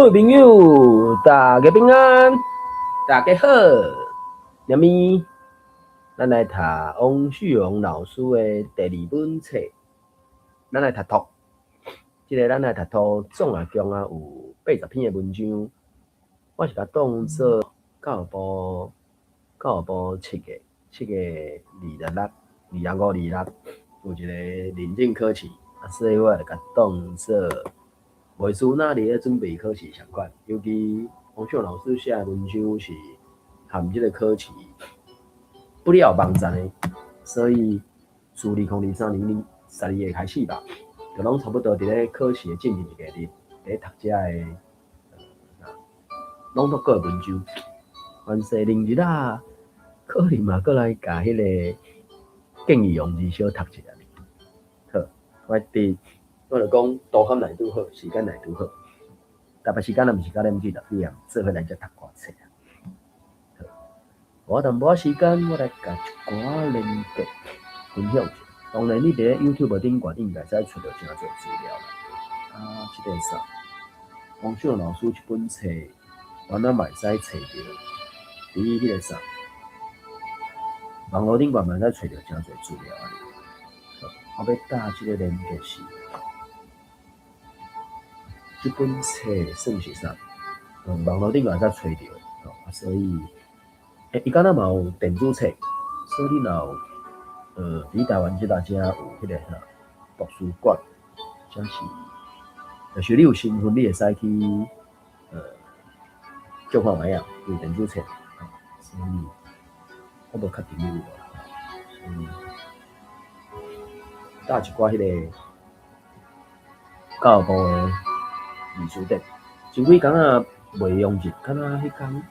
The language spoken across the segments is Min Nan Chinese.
各位朋友，大家平安，大家好。啥物？咱來讀王旭榮老師的第二本冊，咱來讀圖。這个咱來讀圖總啊共啊有80篇的文章，我是共當做教育部7月7月26、25、26有一个認證考試，啊，所以我就共當做袂輸哪佇咧準備考試相款，尤其王旭榮老師寫的文章是含這个考試不了網站的，所以自2023年12月開始吧，就攏差不多佇咧考試的進前一個日，佇咧讀這个朗讀過的文章。凡勢禮日啊，可能嘛閣來共彼个見義勇為小讀一下。好，我佇我就講途坎來拄好，時間來拄好。台北時間若毋是9點40點，做伙來遮讀歌冊啊。好，無淡薄仔時間，我來共一寡連結分享一下。當然，你佇咧 YouTube 頂懸應該會使揣著誠濟資料啦。啊，這个啥，王旭榮老師這本冊，原來嘛會使揣著，佇彼个啥，網路頂懸嘛會使揣著誠濟資料啊。好，我欲搭這个連結是，這本冊算是啥？網路頂懸會使揣著，哦，所以，欸，伊敢若嘛有電子冊，所以你若有，佇台灣這搭遮有彼个啥圖書館，或者是，若是你有身份，你會使去，借看覓仔，有電子冊，所以我無確定你有無，所以搭一寡彼个教育部的字詞典，前幾工仔袂用日，敢若彼工，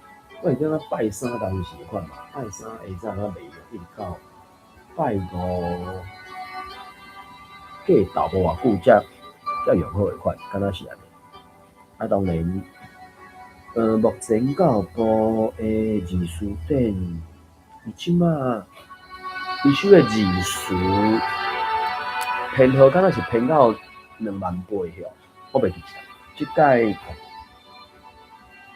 我會記得拜三當時款嘛，拜三下早敢袂用，一直到拜五過晝無偌久才才用好的款，敢若是按呢。啊，當然，目前教育部的字詞典，伊這馬伊收的字詞編號敢若是編到2萬八許，我袂記得。這擺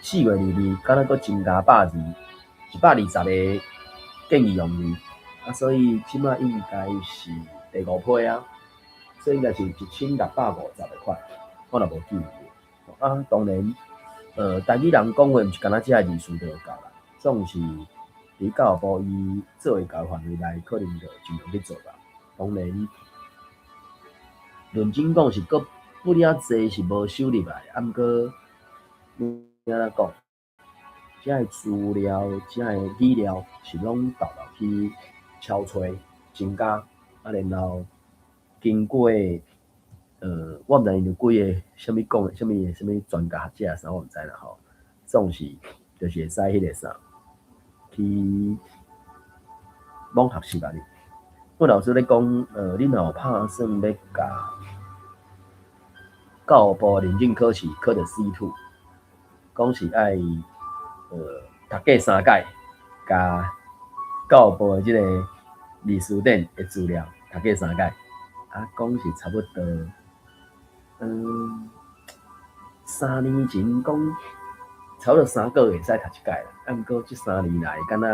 4月22，敢若閣增加120個建議用語，啊，所以這馬應該是第五批啊，所以應該是1650個款，我若無記錯。啊，當然，台語人講話毋是干焦這个字詞就夠啦，總是佇教育部伊做會到範圍內，可能就盡量去做吧。當然，論真講是閣不爾濟是無收入來，啊，毋過你按怎講？這个資料、這个語料是攏沓落去敲揣增加，啊，然後經過我毋知𪜶有幾个啥物講，啥物啥物專家學者啥，我毋知啦吼。總是就是會使彼个啥去罔學習啊哩。阮老師咧講，你若有拍算欲共教育部認證考試考著 C2，講是愛讀過三擺，共教育部的這个字詞典的資料讀過三擺，啊，講是差不多，3年前講差不多3個月會使讀一擺啦，啊，毋過這三年來敢若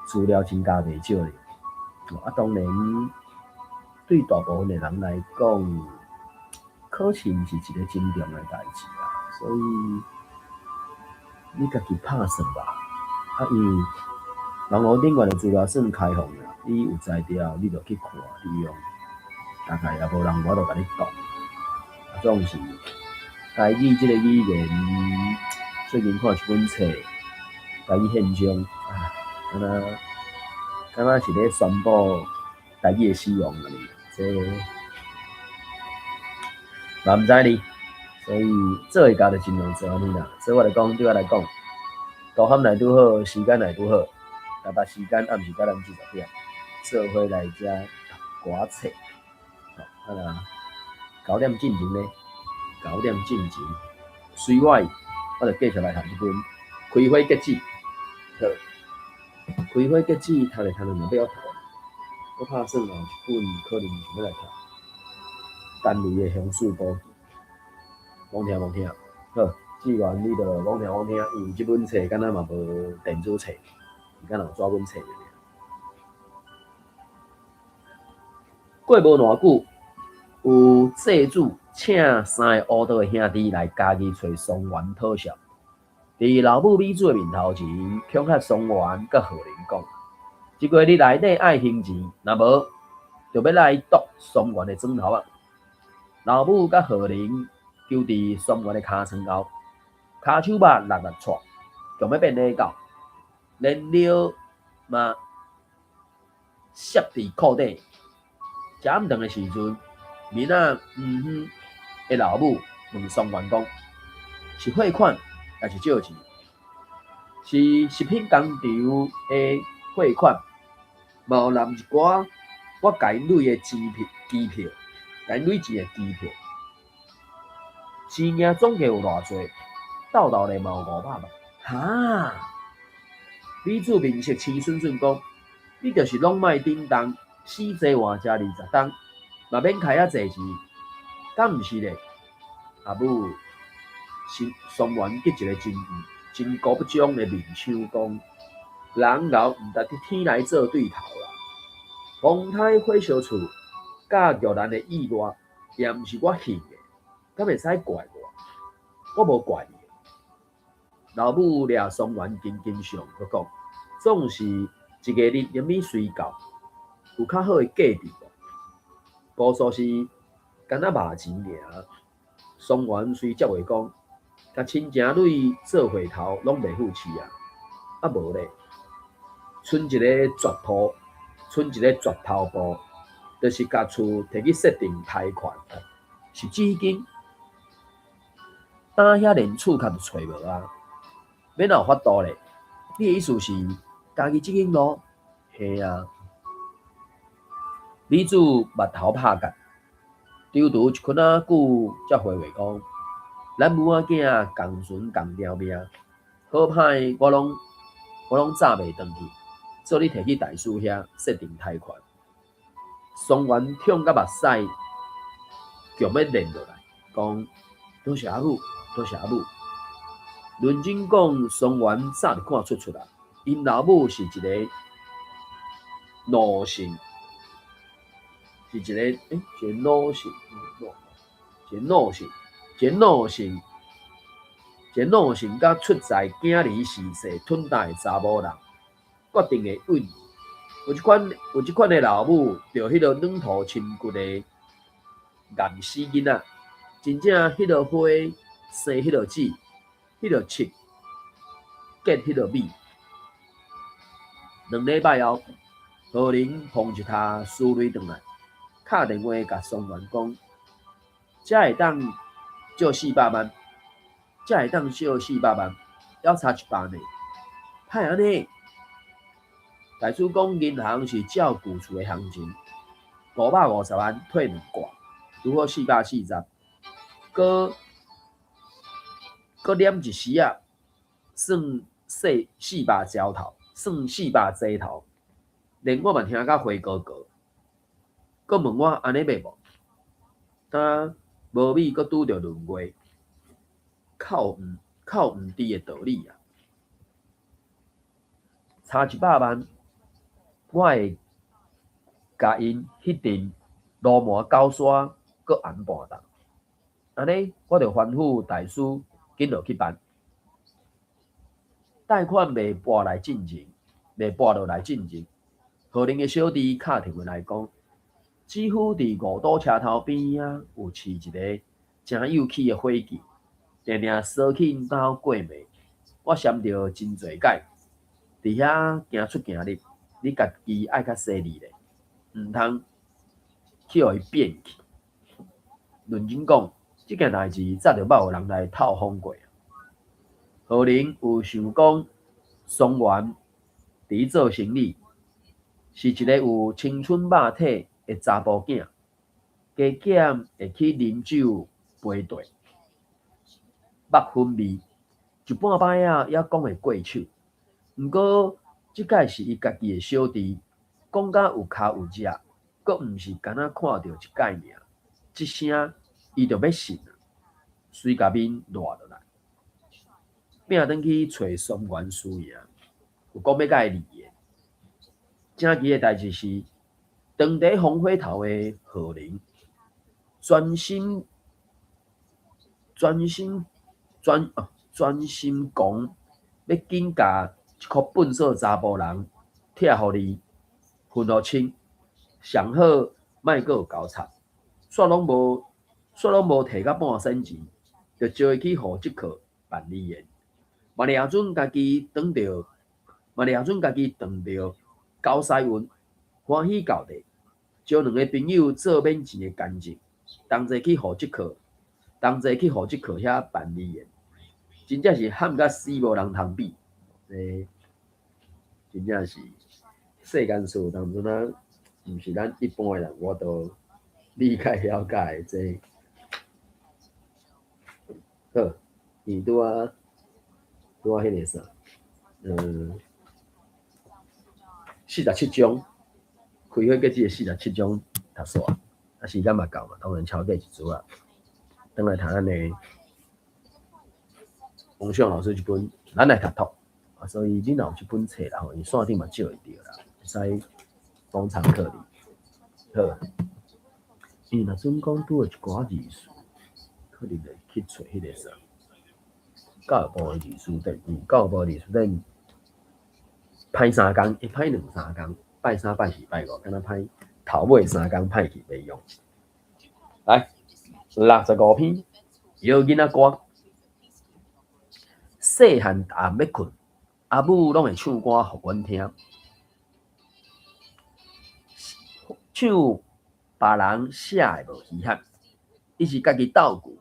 資料增加袂少咧。啊，當然對大部分的人來講，考試毋是一個真重要的代誌啦，所以你家己拍算吧。啊，因為網路頂懸的資料算開放啦，你有才調你就去看利用，大概也無人有法度共你擋。啊，總是台語這个語言，最近看一本冊，台語憲章，啊，敢若是咧宣布台語的死亡爾，這嘛毋知哩，所以做會到就盡量做按呢啦。所以我來講，對我來講，途坎來拄好，時間來拄好，台北時間暗時9點40，做伙來遮讀歌冊。好，啊若9點進前呢？九點進前，隨我意，我就繼續來讀這本《開花結子》。好，《開花結子》讀來讀去嘛欲曉讀。我拍算有一本可能想欲來讀。單位的鄉事簿記，罔聽罔聽，好，志願你著講聽講聽，因為這本冊敢若嘛無電子冊，敢若有紙本冊爾。過無偌久，有債主請三个烏道的兄弟來嘉義揣桑原討數。佇老母美子的面頭前，恐嚇桑原佮賀玲講：這個月內底愛還錢，若無，就欲來剁桑原的指頭仔！老母佮賀玲勼佇桑原的尻川後，跤手肉搦搦掣，強欲變野狗，連尿嘛攝佇褲底。食暗頓的時陣，面仔黃黃的老母問桑原講：是匯款抑是借錢？是食品工廠的匯款，嘛有攬一寡我共𪜶鐳的錢票、支票，共𪜶鐳錢的支票。錢額總計有偌濟？鬥鬥咧嘛有500萬。哈！美子面色青恂恂講：你就是攏莫頂動，死坐換食20冬，嘛免開遐濟錢，敢毋是咧？阿母是桑原激一个真真高不將的面相講：人老毋值得天來做對頭啦。風颱火燒厝，佮玉蘭的意外，也毋是我興的，敢會使怪我？我無怪你。老母掠桑原緊緊上，閣講：總是一個日入米隨到，有較好的價值無？多數是干焦肉錢爾。桑原隨接話講：共親情鐳做回頭，攏袂赴市啊！啊無咧，賰一個絕頭，賰一個絕頭步，就是共厝提去設定貸款，是資金。當遐連厝殼都揣無啊！欲哪有法度咧？你的意思是家己這間路？嘿啊！美子目頭拍結，躊躇一困仔久，才回話講：咱母仔囝仝船仝條命，好歹我攏早袂轉去，做你提去大師遐設定貸款。桑原痛甲目屎強欲練落來，講多謝阿母，多謝阿母。論真講，桑原早就看出出啦，𪜶老母是一个奴性，是一个欸，一个奴性，一个奴性，一个奴性，一个奴性佮出在囝兒時勢吞大的查某人，決定會穩。有這款的老母，著彼个軟塗深骨的岩死囡仔，真正彼个花生彼个子，彼个粟結彼个米。2禮拜後，何玲捧一疊書類轉來，敲電話共桑原講：這會當借四百萬，這會當借四百萬，猶差100呢，歹按呢？大師講銀行是照舊厝的行情，550萬退兩掛，拄好440，閣閣減一絲仔，算四百焦頭，算400濟頭。連我嘛聽甲花糊糊，閣問我按呢買無？敢無米閣拄著閏月，較有毋知的道理啊！差100萬，我會共𪜶彼陣鱸鰻九沙閣紅半擔，按呢我就吩咐大師緊落去辦。貸款未撥來進前，未撥落來進前，何玲的小弟敲電話來講，姊夫佇五堵車頭邊仔有飼一个誠有趣的伙計，定定趖去𪜶兜過暝。我攕著真濟擺，佇遐行出行入，你家己愛較細膩咧，毋通去予伊變去。論真講，這件代誌早就捌有人來透風過。何玲有想講，桑原佇做生理，是一个有青春肉體的查埔囝，加減會去啉酒陪綴，目粉味，一半擺仔猶講會過手。毋過，這擺是伊家己的小弟，講甲有跤有跡，閣毋是干焦看著一擺爾，這聲伊就欲信，隨共面熱落來。拚轉去揣松原輸贏，有講欲佮伊離的。正奇的代誌是，當佇烽火頭的賀龍，專心專心專哦專心講，欲緊共這箍糞埽查埔人拆予你，分予清，上好莫閣有交叉，煞攏無煞攏無提甲半仙錢，就招伊去戶籍課辦離言，嘛掠準家己轉著，嘛掠準家己轉著狗屎運，歡喜到底，招兩个朋友做免錢的干證，同齊去戶籍課，同齊去戶籍課遐辦離言，真正是喊甲死無人通比，這真正是世間事，當陣啊，毋是咱一般的人有法度理解了解的這。好，伊拄仔拄仔彼个啥，47章，開花結籽的四十七章讀煞，啊時間嘛夠嘛，當然超過一撮啊。轉來讀咱的王尚老師這本，咱來讀讀，啊，所以你若有這本冊啦吼，伊線頂嘛借會著啦，會使當參考哩。好，伊若準講拄著一寡字詞，可能會去揣彼个啥，教育部的字詞典，教育部的字詞典歹三工，會歹兩三工，拜三、拜四、拜五，敢若歹頭尾三工歹去袂用。來，65篇，搖囡仔歌。細漢逐暗欲睏，阿母攏會唱歌予阮聽，唱別人寫的無稀罕，伊是家己鬥句，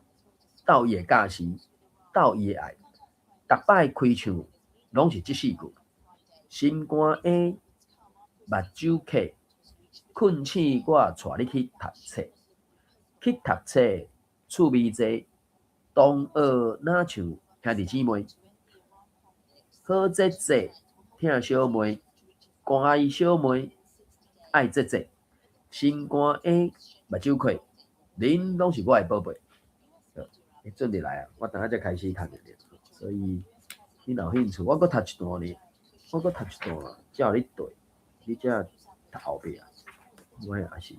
鬥伊的教示，鬥伊的愛。逐擺開唱，攏是這四句：心肝嬰，目睭瞌，睏醒我帶你去讀冊，去讀冊趣味濟，同學若像兄弟姊妹，好姐姐疼小妹，乖小妹愛姐姐，心肝嬰，目睭開，恁攏是我的寶貝。你準備來啊！我等下才開始讀就對。所以你若有興趣，我閣讀一段呢，我閣讀一段，才予你對，你才讀後壁。我也是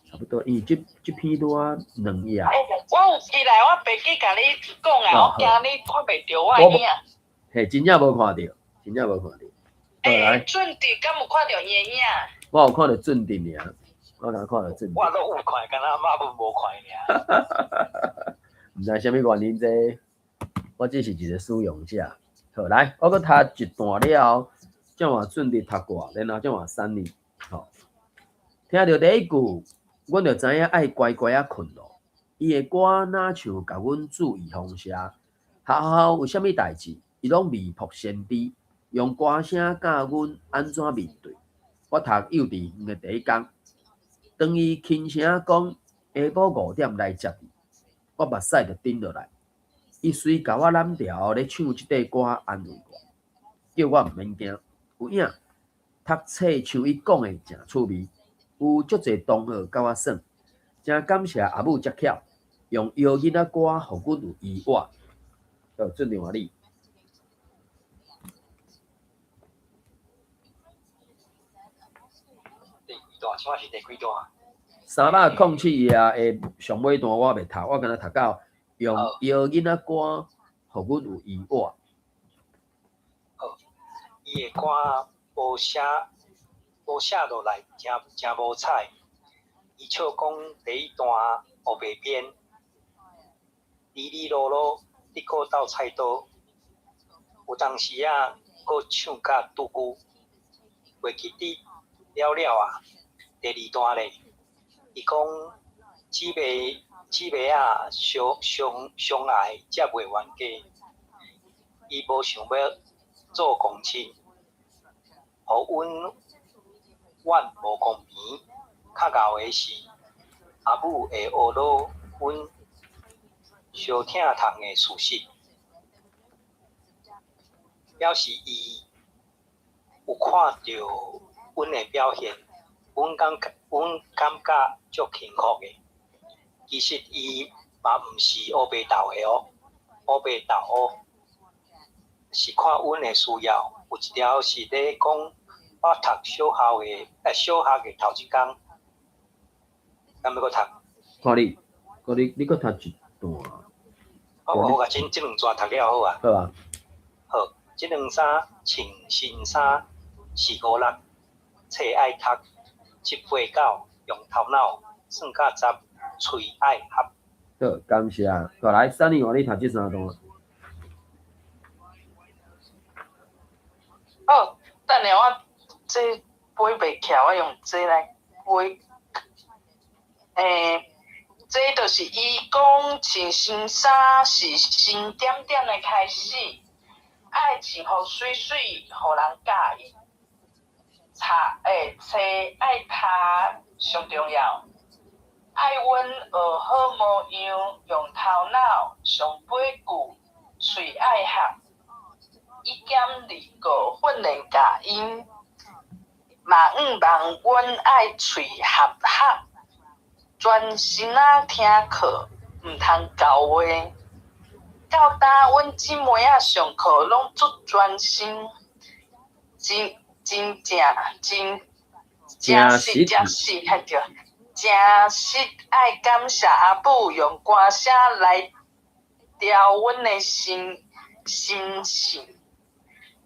差不多，因為這這篇拄仔兩頁。我有起來，我袂記共你講啊，我驚你看袂著我的影。嘿，真正無看著，真正無看著。欸，準佇敢有看著伊的影？我有看著準佇爾，我敢看著準。我攏有看，敢若馬文無看爾。毋知啥物原因這，我只是一個使用者。好，來，我閣讀一段了後，才換準佇讀過，然後才換刪你。吼，聽著第一句，阮就知影愛乖乖仔睏囉。伊的歌若像共阮注預防射，學校有啥物代誌，伊攏未卜先知，用歌聲教阮按怎面對。我讀幼稚園的第一工，當伊輕聲講下晡5點來接伊，我目屎就頂落來。伊隨共我攬牢咧唱這塊歌安慰我，叫我毋免驚。有影，讀冊像伊講的誠趣味，有足濟同學佮我耍，誠感謝阿母遮巧，用搖囡仔歌予阮有依倚。好，準備換你。第幾段？這擺是第幾段？307頁的上尾段我袂讀，我敢若讀到用搖囡仔歌予阮有依倚。好，伊的歌無寫無寫落來，誠誠無彩。伊笑講第一段烏白編，哩哩囉囉，的確鬥菜刀。有當時仔，閣唱甲拄久，袂記得了了啊。第二段咧，伊講姊妹姊妹仔相相相愛才袂冤家。伊無想欲做公親，予阮怨無公平。較𠢕的是，阿母會呵咾阮相疼痛的事實，表示伊有看著阮的表現，阮感覺足幸福的。其實伊嘛毋是烏白鬥的哦，烏白鬥哦。是看阮的需要，有一條是咧講我讀小學的，小學的頭一工，敢欲閣讀？看你，閣你你閣讀一段。我我共這兩段讀了好啊。好啊。好，這兩衫穿新衫四五六，冊愛讀，七八九用頭腦，算甲十，喙愛合。好，感謝。過來，三年換你讀這三段。哦，等下我這背袂起來，我用這來背。這就是伊講穿新衫是新點點的開始，愛穿予媠媠，予人佮意。冊冊愛讀上重要，愛阮學好模樣，用頭腦，上尾句喙愛合，一減二個訓練教𪜶，嘛向望阮愛喙合合，專心仔聽課，毋通猴話。到今阮姊妹仔上課攏足專心，真真正真真實真實，嘿對，真實愛感謝阿母用歌聲來調阮的心心性。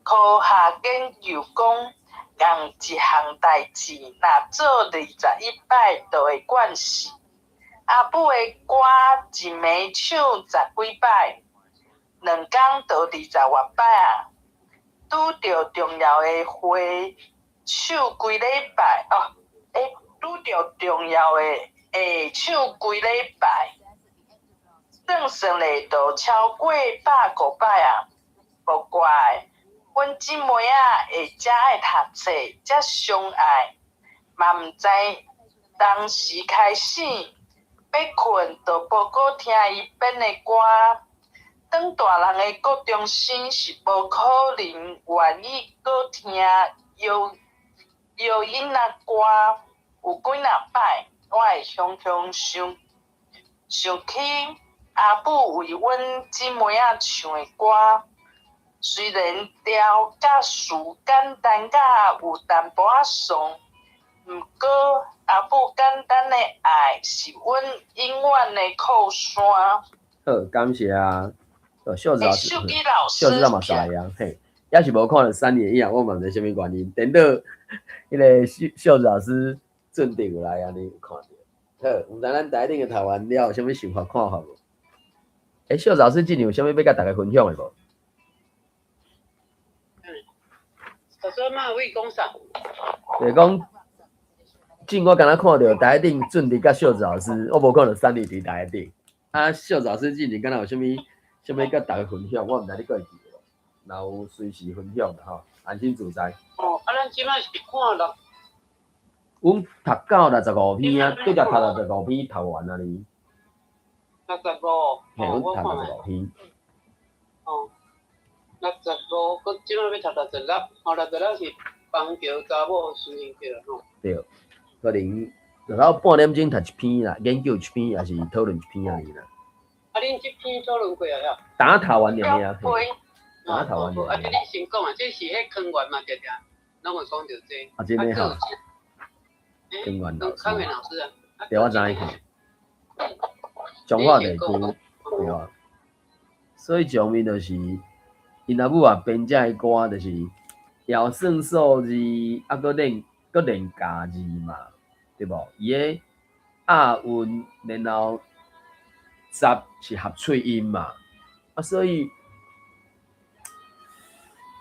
科學研究講，仝一項代誌，若做21擺，就會慣勢。阿母的歌一暝唱十幾擺，兩工就二十外擺啊！拄著重要的會，唱規禮拜哦，拄著重要的會唱規禮拜，算算咧，就超過100五擺啊！無怪阮姊妹仔會遮愛讀冊，遮相愛，嘛毋知當時開始，欲睏就無閣聽伊編的歌。當大人的高中生是無可能願意閣聽搖搖音仔歌。有幾若擺，我會雄雄想想起阿母為阮姊妹仔唱的歌，雖然調佮詞簡單甲有淡薄仔喪，毋過阿母簡單的愛是阮永遠的靠山。好，感謝啊！秀子老師，秀吉老師，秀子嘛在啊，嘿，猶是無看著三年以後，我嘛毋知啥物原因。等到彼个秀秀子老師準備過來，按呢有看著。好，毋知咱台頂的讀完了有啥物想法看法無？秀子老師進前有啥物欲共大家分享的無？頭先嘛有講啥？就是講，進我敢若看著台頂準備佮秀子老師，我無看著三年佇台頂。啊，秀子老師進前敢若有啥物啥物佮大家分享，我毋知你閣會記得無？若有隨時分享吼，安心自在。哦，啊，咱這擺是看六。阮讀到65篇啊，拄才讀六十五篇讀完啊哩。六十五。嘿，阮讀六十五篇。哦，六十五，閣這擺欲讀六十六，哦，六十六是邦橋查某孫對吼。對，可能然後半點鐘讀一篇啦，研究一篇，抑是討論一篇按呢啦。啊，恁這篇討論過啊？打讀完爾爾，打讀完爾。啊，這你先講啊，這是彼康源嘛，定定攏會講著這。啊，真的哈。康源老師。康源老師啊。對，我知影。彰化地區，對啊。所以上面就是，𪜶阿母啊編這个歌，就是枵算數字，啊，閣練閣練咬字嘛，對無？伊的押韻，然後十是合喙音嘛，啊，所以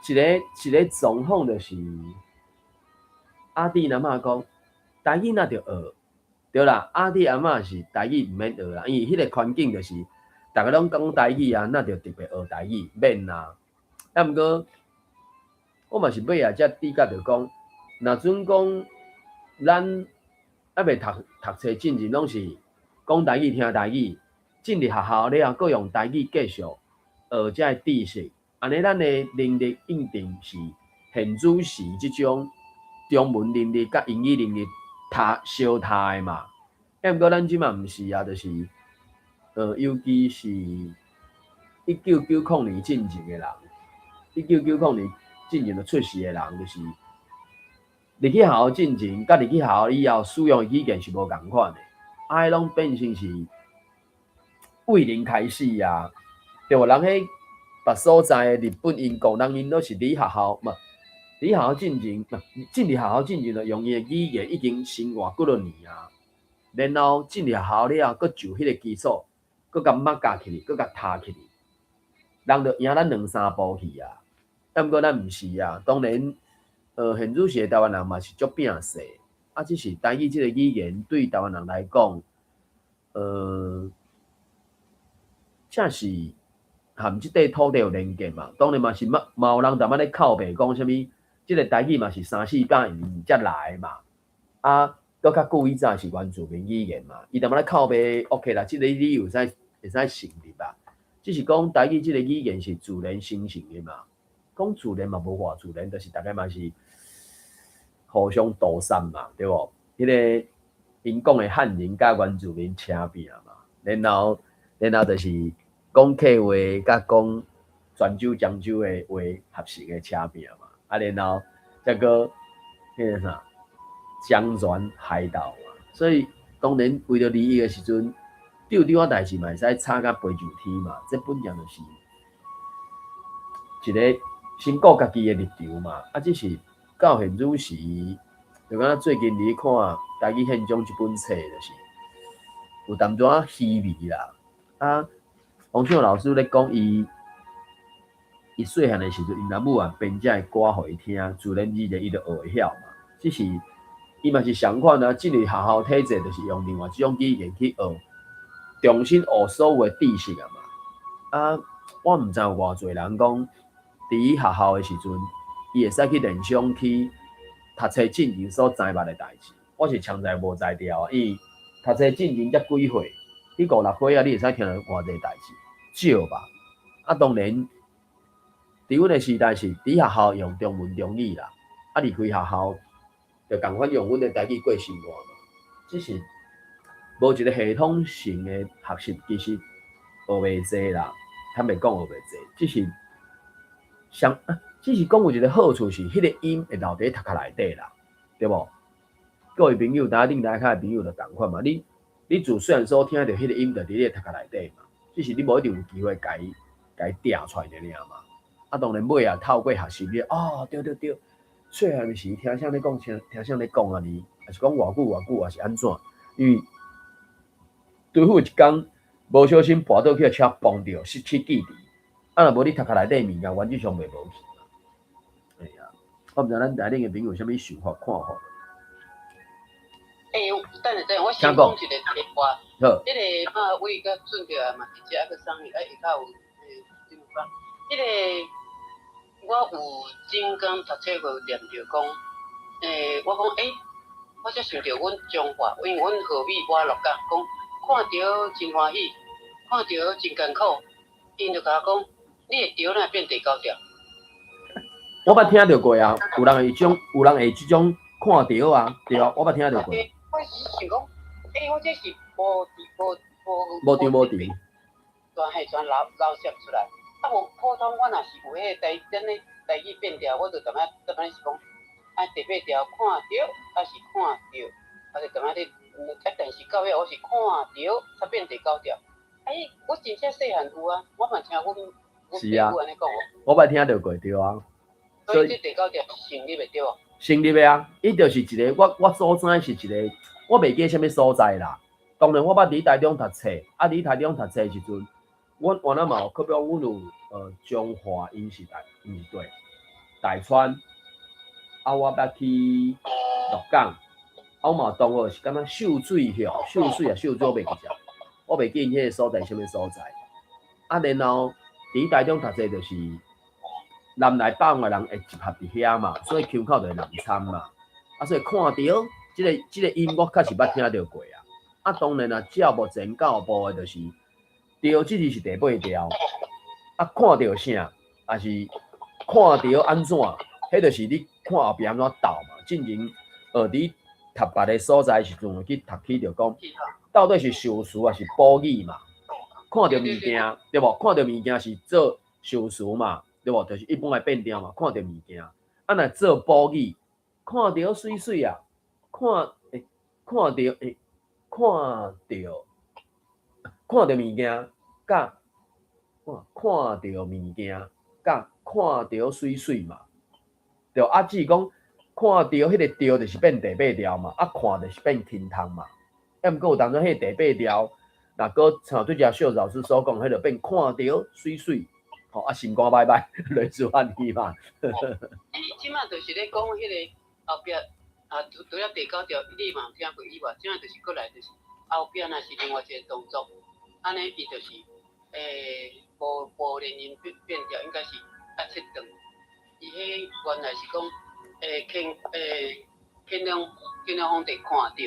一个一个狀況就是，阿弟阿嬤講，台語若著學，對啦，阿弟阿嬤是台語毋免學啦，因為彼個環境就是，逐家攏講台語啊，那著特別學台語，免啦。啊，毋過我嘛是尾仔才感覺著講，若準講咱猶未讀讀冊進前，攏是講台語、聽台語，進入學校了後，閣用台語繼續學這个知識，按呢咱的能力一定是現主時這種中文能力佮英語能力讀相讀的嘛。啊，毋過咱這馬毋是啊，就是，尤其是1990年進前的人， 1990年進前就出世的人，就是入去學校進前，佮入去學校以後使用的語言是無仝款的，啊，彼攏變成是為零開始啊，對無？人彼別所在的日本、英國人，𪜶攏是佇學校嘛，佇學校進前，進入學校進前就用伊的語言已經生活幾落年啊，然後進入學校了後，閣就彼個基礎，閣共抹教起去，閣共讀起去，人就贏咱兩三步去啊。啊，毋過咱毋是啊，當然，現主時的台灣人嘛是足摒細，啊，只是台語這个語言對台灣人來講，正是和這塊土地有連結嘛。當然嘛是嘛，嘛有人踮仔咧哭白講啥物，這个台語嘛是三四百年才來的嘛，啊，閣較久以前是原住民語言嘛，伊踮仔咧哭白，OK 啦，這个理由會使成立啦。只是講台語這个語言是自然生成的嘛，講自然嘛無偌自然，就是大概嘛是互相屠殺嘛，對無？彼个𪜶講的漢人佮原住民車拼嘛，然後就是講客話佮講泉州、漳州的話合成的車拼嘛，啊，然後再閣彼个啥漳泉海盜嘛，所以當然為著利益的時陣，對對仔代誌嘛會使炒甲飛上天嘛，這本來就是一个先顧家己的立場嘛，啊，只是到現此時，就敢若最近佇看台語憲章這本冊，就是有淡薄仔虛微啦。啊，王秀老師咧講伊，伊細漢的時陣，𪜶阿母啊編這个歌予伊聽，自然而然伊就學會曉嘛。只是伊嘛是相款啊，進入學校體制，就是用另外一種語言去學，重新學所有的知識啊嘛。啊，我毋知有偌濟人講，佇學校的時陣，伊會使去聯想去讀冊進前所知捌的代誌。我是強在無才調啊，因為讀冊進前才幾歲，你五六歲啊，你會使聽著偌濟代誌，少吧？啊，當然，佇阮的時代是佇學校用中文、中語啦，啊，離開學校就仝款用阮的台語過生活嘛。只是無一個系統性的學習，其實學袂濟啦。坦白講學袂濟，只是相啊，只是講有一個好處是，彼個音會留佇頭殼內底啦，對無？各位朋友，大家頂台較的朋友就仝款嘛。你自細漢所聽著彼個音，就佇你的頭殼內底嘛。只是你無一定有機會共伊共伊定出來爾嘛。啊，當然尾仔透過學習，你哦，對對對，細漢時聽啥咧講，聽聽啥咧講按呢，抑是講偌久偌久，抑是按怎？因為拄好一工無小心跋倒去予車碰著，失去記憶。啊，若無你頭殼內底物件，原則上袂無去嘛。哎呀，我毋知咱台頂的朋友有啥物想法看法。欸，等下等下，我先講一個題外。好。彼个馬尾佮順著啊嘛，直接閣送去，啊下跤有欸，彼个我有前工讀冊無念著講，欸，我講欸，我才想著阮彰化，因為阮河尾我鹿港，講看著真歡喜，看著真艱苦，𪜶就共我講，你的著哪變第九調？我捌聽著過啊，有人會這種看著啊，對啊，我捌聽著過。我是想講，欸，我這是無無無無對無對。全係全流流攝出來。啊，無普通，我若是有彼个台，咱咧台語變調，我就感覺感覺是講，啊，第八條看著，抑是看著，啊，就感覺咧，啊，但是到尾我是看著，才變第九調。哎，我真正細漢有啊，我嘛聽阮阮爸母按呢講。我捌聽著過對啊。所以這第九條成立的對無？成立的啊，伊就是一个，我所知是一个，我袂記啥物所在啦。當然我捌佇台中讀冊，啊，佇台中讀冊的時陣，阮原來嘛有，可比講阮有彰化，𪜶是大，毋是對，大川，啊，我捌去鹿港，啊，我嘛有同學是感覺秀水鄉，秀水啊，秀水我袂記得，我袂記𪜶彼个所在啥物所在。啊，然後佇台中讀冊就是南來北往的人會集合佇遐嘛，所以腔口就會南摻嘛。啊，所以看著這個音，我確實捌聽著過啊。啊，當然啦，照目前教育部的就是，著這字是第八調，啊，看著啥，抑是看著按怎，彼就是你看後壁按怎鬥嘛。進前學佇讀別个所在的時陣，去讀起著講，到底是修辭抑是補語嘛？看著物件對無？看著物件是做修辭嘛？對無？就是一般的變調嘛，看著物件。啊，若做補語，看著媠媠啊，看欸，看著欸，看著看著物件，佮看著物件，佮看著媠媠嘛，對。啊，只是講看著彼個著就是變第八調嘛，啊，看就是變輕重嘛。啊，毋過有當陣彼個第八調，若閣像拄才秀老師所講，彼就變看著媠媠，吼啊，心肝䆀䆀，類似按呢嘛。伊這馬就是咧講彼個後壁啊，除了第九條你嘛有聽過以外，這馬就是閣來就是後壁若是另外一個動作，按呢伊就是無連音變調，應該是愛切斷。伊彼原來是講乾隆皇帝看著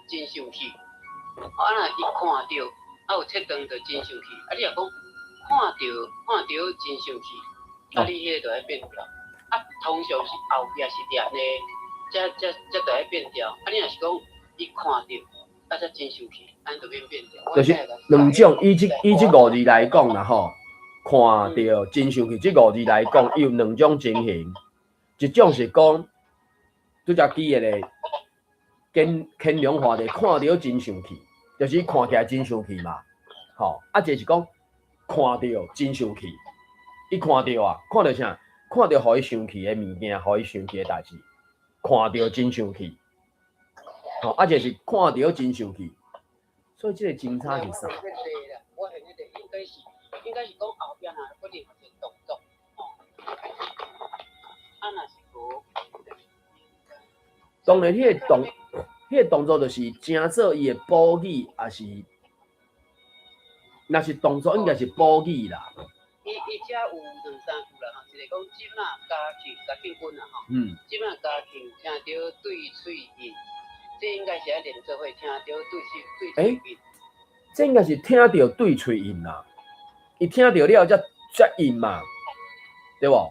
真生氣，啊若伊看著啊有切斷就真生氣，啊你若講看著真生氣，啊你彼個就愛變調。啊通常是後壁是連的，才就愛變調。啊你若是講伊看著啊才真生氣，按呢就免變調。就是兩種，以這五字來講啦吼，看著真生氣，這五字來講，伊有兩種情形，一種是講，拄才記的咧，乾隆皇帝看著真生氣，就是看起來真生氣嘛，吼，啊，一個是講看著真生氣，伊看著啊，看著啥？看著予伊生氣的物件，予伊生氣的代誌，看著真生氣，吼，啊，一個是看著真生氣，所以這個真差是啥？我現在應該是講後壁若閣另外一個動作，吼，啊，若是無，當然，彼個動作就是成做伊的補語，抑是，若是動作應該是補語啦。伊遮有兩三句啦吼，一個講這馬嘉慶嘉慶君啦吼，這馬嘉慶聽著對喙印，這應該是愛連做伙聽著對喙印。這應該是聽著對喙印啦，伊聽著了才應嘛，對無？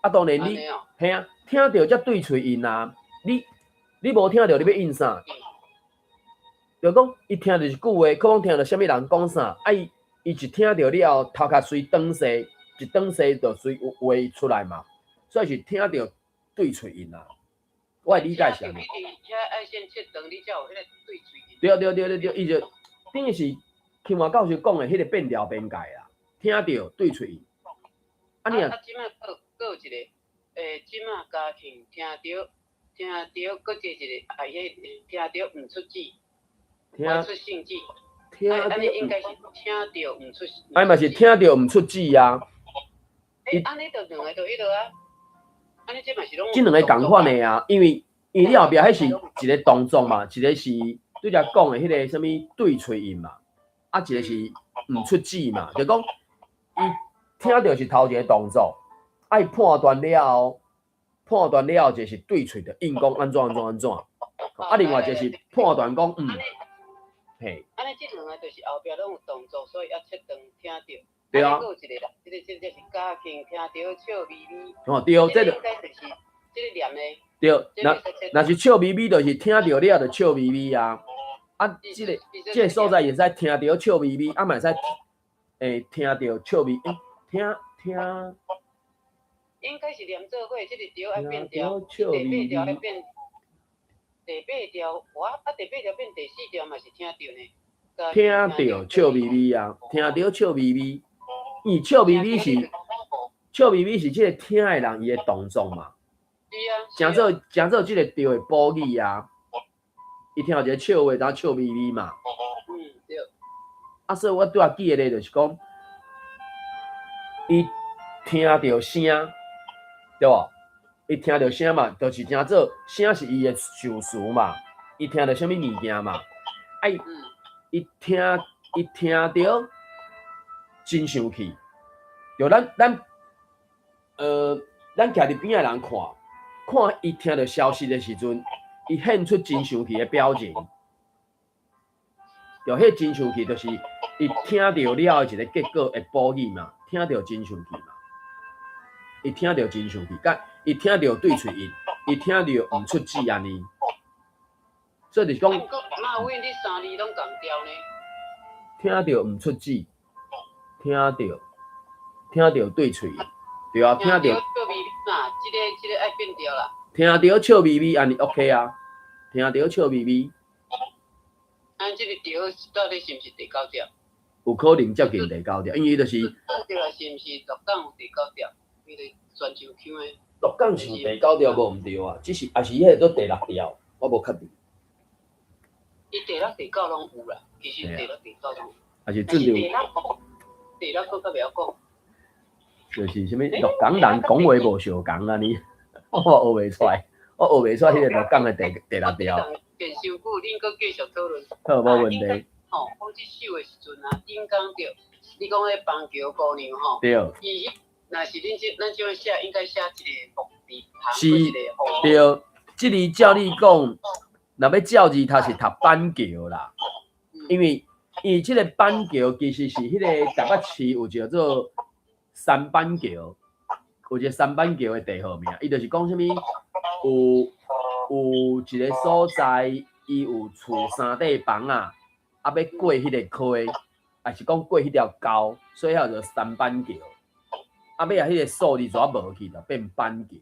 啊，當然你，嘿啊，聽著才對喙印啊，你無聽著，你欲應啥？就講伊聽著一句話，可能聽著啥物人講啥，啊伊一聽著了後，頭殼隨轉勢，一轉勢就隨話出來嘛，所以是聽著對喙印啊。我的理解是按呢。對對對對對，伊就等於是金華教授講的彼個變調邊界啦，聽著對喙印。啊，你啊，這馬閣有一個，這馬嘉慶聽著。聽著，閣加一個，啊，彼聽著毋出字，聽出聖旨，聽按呢應該是聽著毋出。哎嘛是聽著毋出字啊。欸，按呢就兩个就彼落啊。按呢這嘛是攏。這兩个仝款的啊，因為你後壁彼是一個動作嘛，一個是拄才講的彼個啥物對喙印嘛，啊，一個是毋出字嘛，就講伊聽著是頭一個動作，啊，伊判斷了後。判斷了後，就是對喙的應講按怎按怎按怎，啊，另外就是判斷講嘿。按呢，這兩个就是後壁攏有動作，所以愛切斷聽著。對啊。閣有一個啦，這個是嘉慶聽著笑眯眯。哦，對，這個。應該就是這個念的。對，若是笑眯眯，就是聽著了就笑眯眯啊。啊，這個所在會使聽著笑眯眯，啊嘛會使，聽著笑眯，聽聽。應該是連做伙，這個著愛變調，第八調愛變，第八調，哇，啊第八調變第四調嘛是聽著呢。聽著笑眯眯啊，聽著笑眯眯，伊笑眯眯是笑眯眯是這個聽的人伊的動作嘛。是啊。成做這個著的補語啊，伊聽著一個笑話，然後笑眯眯嘛。嗯，對。啊，所以我拄仔記的咧，就是講，伊聽著聲。對無？伊聽著聲嘛，就是成做聲是伊的受詞嘛。伊聽著啥物物件嘛？啊，伊聽著真生氣。就咱徛佇邊仔人看，看伊聽著消息的時陣，伊現出真生氣的表情。就彼真生氣，就是伊聽著了的一個結果的補語嘛，聽著真生氣嘛。伊聽著真生氣，佮伊聽著對喙印，伊聽著毋出字按呢，所以就是講。馬偉，你三字攏仝調呢？聽著毋出字，聽著對喙印。對啊，聽著笑眯眯嘛，這個愛變調啦。聽著笑眯眯，按呢 OK 啊，聽著笑眯眯。啊，這個調到底是毋是第九調？有可能接近第九調，因為伊就是。對啊，是毋是鹿港有第九調？伊個全像腔的。鹿港是第九調無毋對啊，只是抑是彼個做第六調，我無確定。伊第六、第九攏有啦，其實第六、第九攏有。抑是準第六，第六閣較袂曉講。就是啥物鹿港人講話無相仝按呢，我學袂出來，我學袂出來彼個鹿港的第六調。練傷久，恁閣繼續討論。好，無問題。吼，講這首的時陣啊，應講著，你講彼邦橋姑娘吼，對。伊若是恁這咱這樣寫，應該寫一個木字旁，是，一個雨。對，這裡照你講，若欲照字讀是讀板橋啦，因為這個板橋其實是彼個台北市有一個做三板橋，有一個三板橋的地號名，伊就是講啥物有一個所在，伊有厝三塊房仔，啊欲過彼個溪，抑是講過彼條溝，所以叫做三板橋。啊，尾仔彼個數字就無去，就變板橋。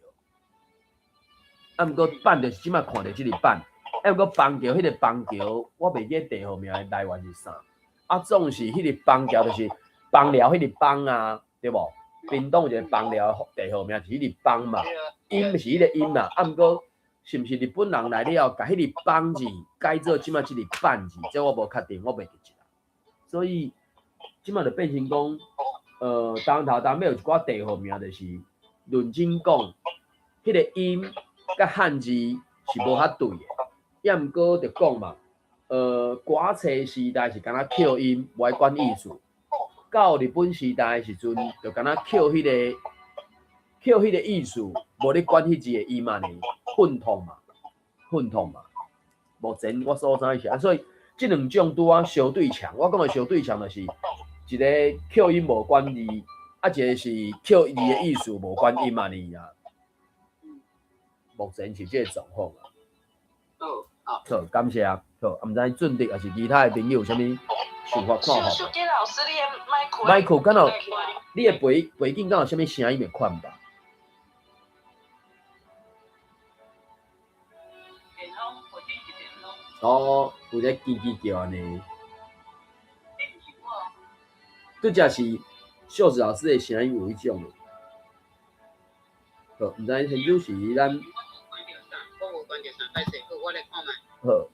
啊，毋過板就是這擺看著這個板，啊，毋過邦橋彼個邦橋，我袂記得地號名的來源是啥。啊，總是彼個邦橋就是枋寮彼個邦啊，對無？屏東有一個枋寮的地號名是彼個邦嘛，音是彼個音啦。啊，毋過是毋是日本人來了後，共彼個邦字改做這擺這個板字，這我無確定，我袂記得。所以這擺就變成講，東頭東尾有一寡地號名，就是論真講，彼個音佮漢字是無較對的。抑毋過就講嘛，歌冊時代是敢若扣音，無愛管意思。到日本時代的時陣，就敢若扣彼個意思，無咧管彼字的音按呢，混統嘛，混統嘛。目前我所知是按呢，所以這兩種拄仔相對強。我講的相對強，就是一個扣音無管字，啊，一個是扣字的意思無管音按呢啊。目前是這個狀況啊。好，好，感謝。好，啊，毋知俊德抑是其他的朋友有啥物想法看法？小傑老師，你的麥克麥克，敢有你的背景敢有啥物聲音的款吧？電風，背景是電風。哦，有一個吱吱叫按呢。拄才是秀子老師的聲音有彼種的。好，毋知現在是咱。我無關著啥，歹勢，好，我來看覓。好。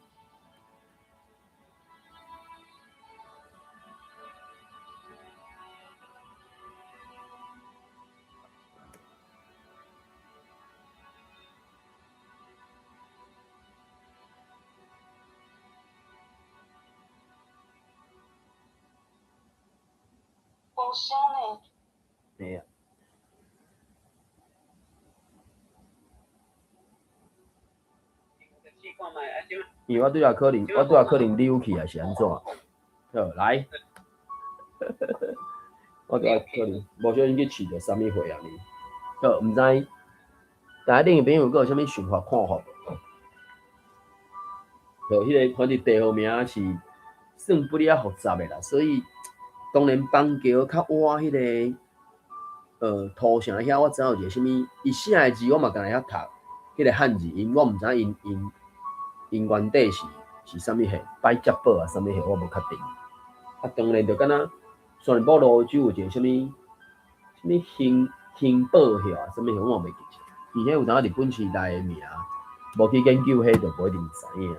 無聲呢。嘿啊。因為我拄才可能，我拄才可能溜去抑是按怎？好，來，我拄才可能無小心去試著啥物貨按呢。好，毋知大家恁的朋友閣有啥物想法看法無？好，彼個反正地號名是算不哩仔複雜的啦，所以當然邦橋較倚彼個土城遐，我知影有一個啥物，伊寫的字我嘛敢若會曉讀，彼個漢字音我毋知影𪜶原底是啥物貨，擺接寶啊啥物貨，我無確定。啊，當然就敢若山林堡蘆洲有一個啥物啥物興寶遐，啥物貨我嘛袂記得。而且有當日本時代的名，無去研究彼就無一定知影，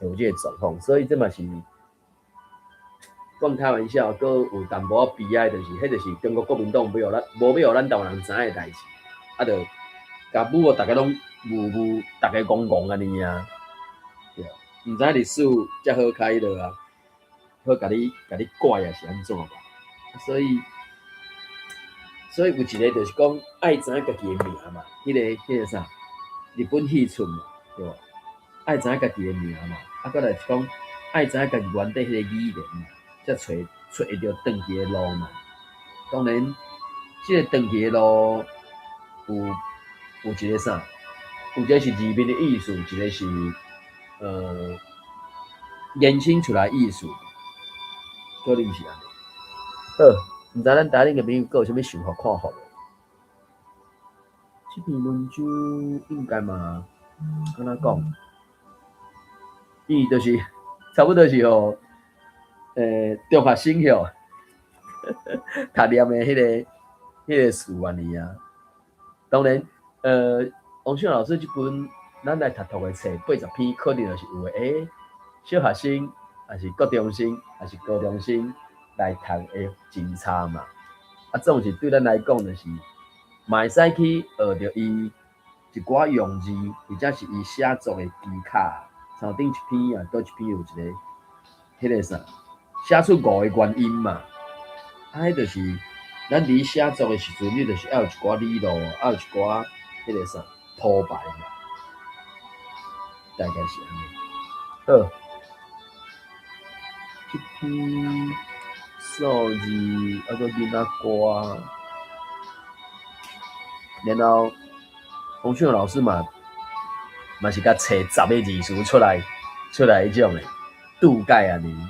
有這個狀況，所以這嘛是講開玩笑，閣有淡薄仔悲哀，就是彼就是中國國民黨欲予咱，無欲予咱臺灣人知影的代誌，啊，就共舞予逐家攏霧霧，逐家戇戇按呢啊，對，毋知歷史才好開落啊，好共你怪抑是按怎吧，所以有一個就是講愛知影家己的名嘛，彼個啥，日本戲出嘛，對無？愛知影家己的名嘛，啊，閣來是講愛知影家己原底彼個語言嘛，才揣會著轉去的路嘛。當然，這個轉去的路有一個啥？有一個是字面的意思，一個是延伸出來意思，可能是按呢。好，毋知咱台頂的朋友閣有啥物想法看法無？這篇文章應該嘛，按怎講？伊就是差不多是予中學生曉讀念的彼個詞按呢啊。當然，王秀老師這本咱來讀讀的冊80篇，可能就是有的，小學生，抑是國中生，抑是高中生來讀會真差嘛。啊，總是對咱來講，就是嘛會使去學著伊一寡用字，或者是伊寫作的技巧。像頂一篇啊，佗一篇有一個彼個啥，寫出五个原因嘛。啊，彼就是咱佇寫作的時陣，你就是愛有一寡理路，愛有一寡彼個啥鋪排嘛。大概是按呢。好，這篇數字猶閣囡仔歌，然後洪秀老師嘛是共揣10个字詞出來彼種的注解按呢。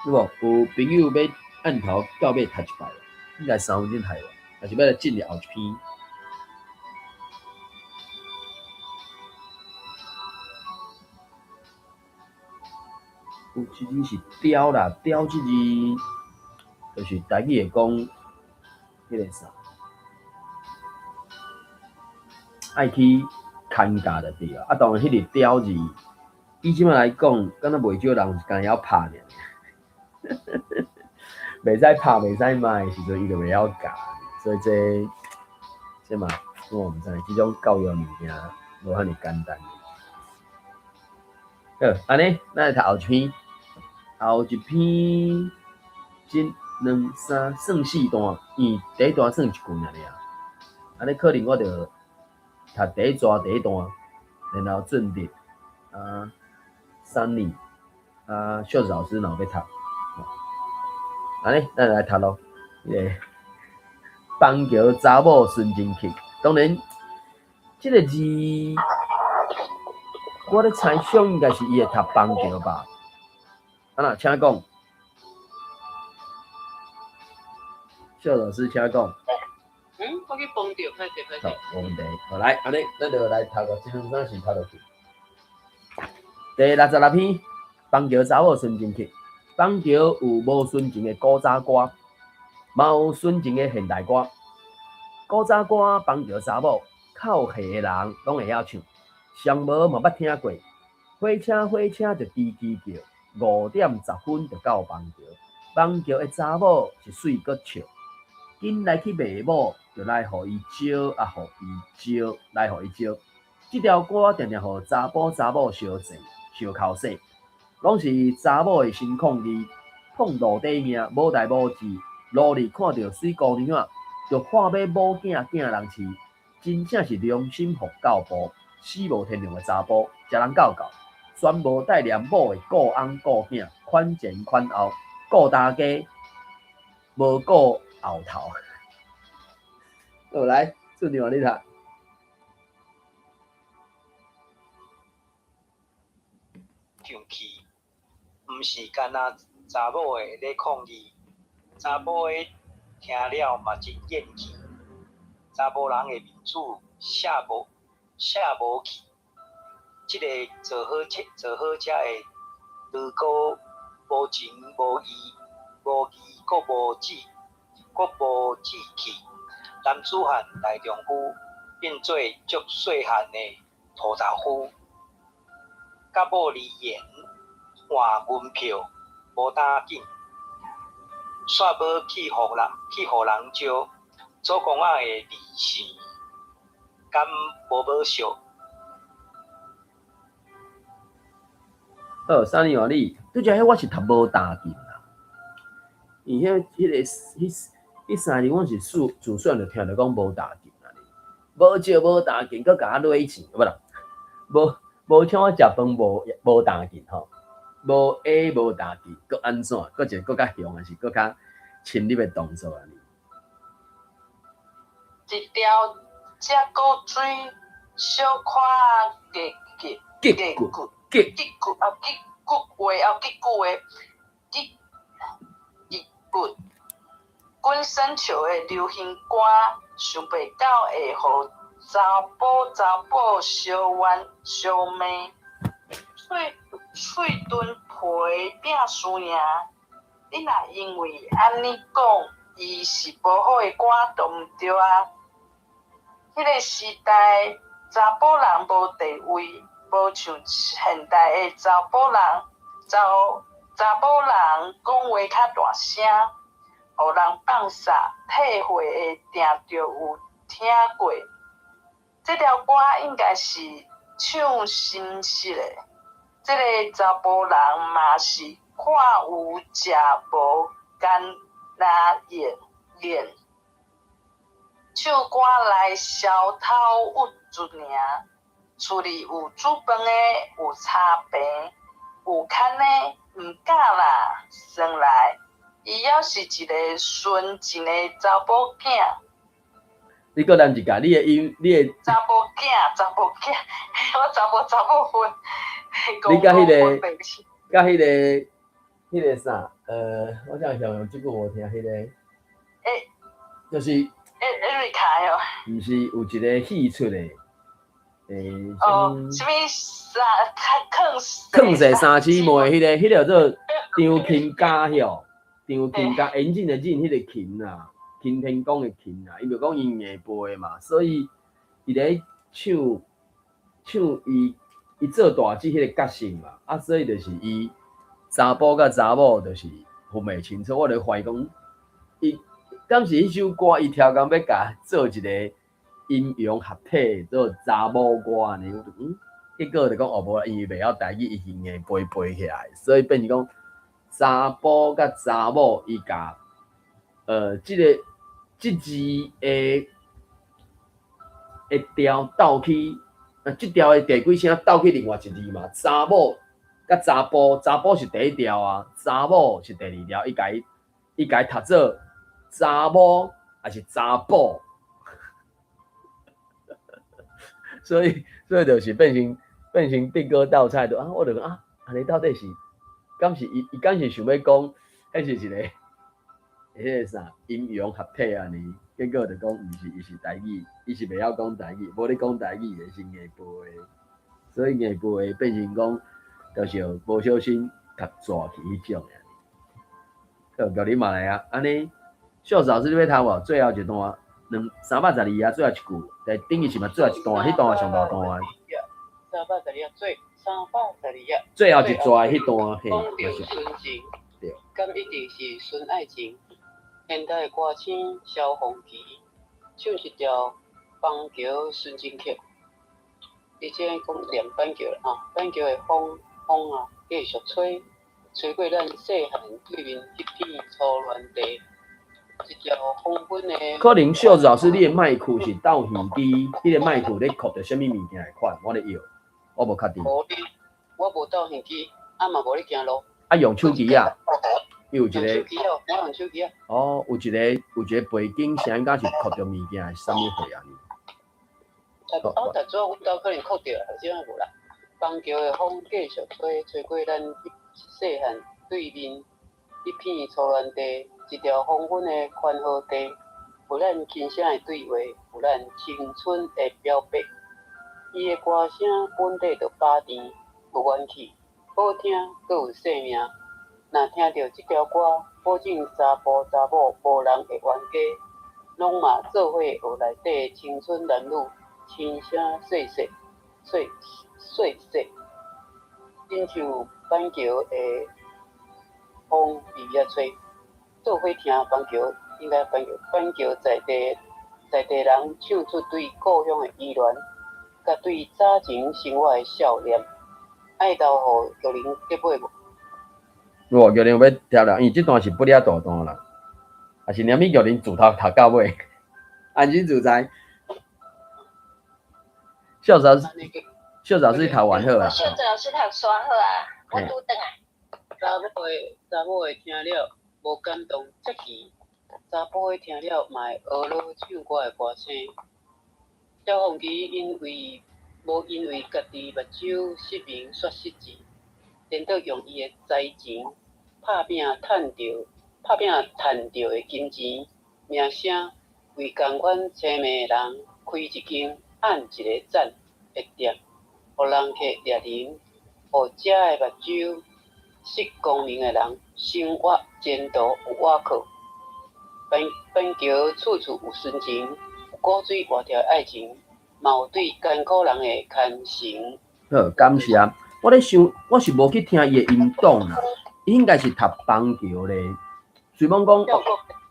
對無？有朋友欲按頭到尾讀一擺，應該3分鐘讀完，抑是欲來進入後一篇？有一字是刁啦，刁這字就是台語會講彼個啥，愛去牽教就對啊。啊，當然彼個刁字，以這擺來講，敢若袂少人是干焦拍爾，袂使拍，袂使罵的時陣，伊就袂曉教。所以這嘛，我毋知，這種教育物件無遐爾簡單。好，按呢，咱來讀後一篇，後一篇，一、兩、三，算四段，因為第一段算一句爾爾。按呢可能我就讀第一段第一段，然後準備啊，三年啊，秀子老師若有欲讀，按呢，咱來讀囉。彼个邦橋查某純情曲，當然，這个字。我咧猜想應該是伊會讀邦橋吧？啊那，請講，秀老師請講。嗯，我去邦橋，歹勢歹勢。好，無問題。好，來，按呢，咱就來讀個，這兩三是讀落去。第66篇，邦橋查某純情曲。邦橋有無純情的古早歌，嘛有純情的現代歌。古早歌，邦橋查某，較有歲的人攏會曉唱。上無嘛捌聽過，火車火車就吱吱叫，5點10分就到邦橋。邦橋的查某是媠閣笑，緊來去賣某，就來予伊招啊，予伊招，來予伊招。這條歌定定予查埔查某相爭相口洗，攏是查某的心控意，碰路底命，無代無誌，路裡看著媠姑娘，就看欲某囝囝人飼，真正是良心予教步。死無天良的查埔，食人教教，全無帶念某的顧翁顧囝，款前款後，顧大家，無顧後頭。好，來，俊陽你讀。唱去，毋是干焦查某的咧抗議，查某的聽了嘛真厭氣。查埔人的面子卸無去，這个坐火車的如果無情無義，無義閣無志氣，男子漢大丈夫變做足細漢的塗豆夫，佮某離言換銀票無打緊，煞欲去予人招，祖公仔的字姓敢無好惜？好，三年外你，拄才彼我是讀無打緊啦。伊彼彼个彼彼三字，我是自細就聽著講無打緊啊。無借無打緊，閣共我攞錢，無啦，無請我食飯，無打緊吼，無下無打緊，閣按怎？閣一个閣較凶，抑是閣較深入的動作按呢？一條這古水小可結結骨結骨啊結骨話啊結骨話結結骨滾耍笑的流行歌，想袂到会予查埔查某相冤相罵，喙喙唇皮拼输赢。你若因為按呢講，伊是無好的歌，就毋對啊。彼個時代，查埔人無地位，無像現代的查埔人，查查某人講話較大聲，予人放煞，體會的定著有聽過。這條歌應該是唱心實的。這个查埔人嘛是看有食無干焦咽咽，唱歌來消頭鬱卒爾。厝裡有煮飯的，有炒飯，有牽的，毋敢啦，算來，伊猶是一个純情的查某囝。你閣念一下，你的音，你的查某囝，查某囝，我查某查某分。你佮彼个，佮彼个，彼个啥？我想想用這句無聽彼个，就是，艾瑞卡哦。毋是有一个戲出的，哦，啥物啥？囥囥勢三姊妹，彼个叫做張琴家吼，張琴家引進的進彼个琴啊，琴天公的琴啊，伊就講伊硬背嘛，所以伊咧唱唱伊伊做大姊彼個角色嘛，啊，所以就是伊查埔佮查某就是分袂清楚，我就懷疑講，伊敢是彼首歌伊超工欲共做一個陰陽合體做查某歌按呢，我就結果就講哦無啦，因為袂曉台語，伊是硬背背起來，所以變成講查埔佮查某伊共這个這字的的調鬥去，這調的第幾聲鬥去另外一字嘛，查某佮查埔，查埔是第一調啊，查某是第二調，伊共伊讀做查某抑是查埔，所以就是變成的哥鬥菜，就啊，我就講啊，按呢到底是，敢是伊伊敢是想欲講，彼是一个，彼个啥陰陽合體按呢？結果就講毋是，伊是台語，伊是袂曉講台語，無咧講台語的是硬背的，所以硬背的變成講，就是無小心共逝去彼種的。好，玉林嘛來啊，按呢，秀子老師你欲讀無？最後一段，兩312啊，最後一句，但等於是嘛最後一段，彼段上大段。312最312。最後一段彼段，嘿，講著純情，敢一定是純愛情？現代歌星蕭鳳琪唱一條板橋純情曲，伊這講念板橋啦，板橋的風風啊，繼續吹，吹過咱細漢對面彼片粗亂地，一條黃昏的。可能秀子老師，你的麥克是鬥耳機，彼个麥克咧擴著啥物物件的款，我咧搖，我無確定。無，我無鬥耳機，啊嘛無咧行路。啊，用手機啊？伊有一个，我用手機啊。哦，有一个背景聲，應該是擴著物件，是啥物貨啊？哦，但主要阮兜可能擴著，這仔無啦。板橋的風繼續吹，吹過咱細漢對面彼片粗亂地，一條黃昏的寬和地，有咱輕聲的對話，有咱青春的表白。伊的歌聲本底就飽甜，有元氣，好聽，閣有生命。若聽著這條歌，保證查埔查某無人會冤家，攏嘛做伙學內底青春男女，輕聲細細細細細，親像板橋的風微微仔吹，做伙聽板橋，應該板橋板橋在地人唱出對故鄉的依戀，佮對早前生活的少年，愛留予玉玲結尾無？無，玉玲欲聽啦，因為這段是不了大段啦，抑是連物玉玲自頭讀到尾，安心自在。秀子老師，秀子老師讀完好啊。秀子老師讀煞好啊，我拄轉來。查某的聽了無感動才奇，查埔的聽了嘛會學囉唱歌的歌聲。蕭鳳琪因為無因為家己目睭失明煞失智，顛倒用伊的才情拍拚趁著拍拚趁著的金錢名聲，為仝款青命的人開一間按一个讚的店，予人客掠人，予遮的目睭失光明的人生活前途有倚靠。板板橋處處有純情，有古錐活跳的愛情，嘛有對艱苦人的牽承。好，感謝。我咧想，我是無去聽伊的音檔啦，伊應該是讀邦橋咧。雖罔講，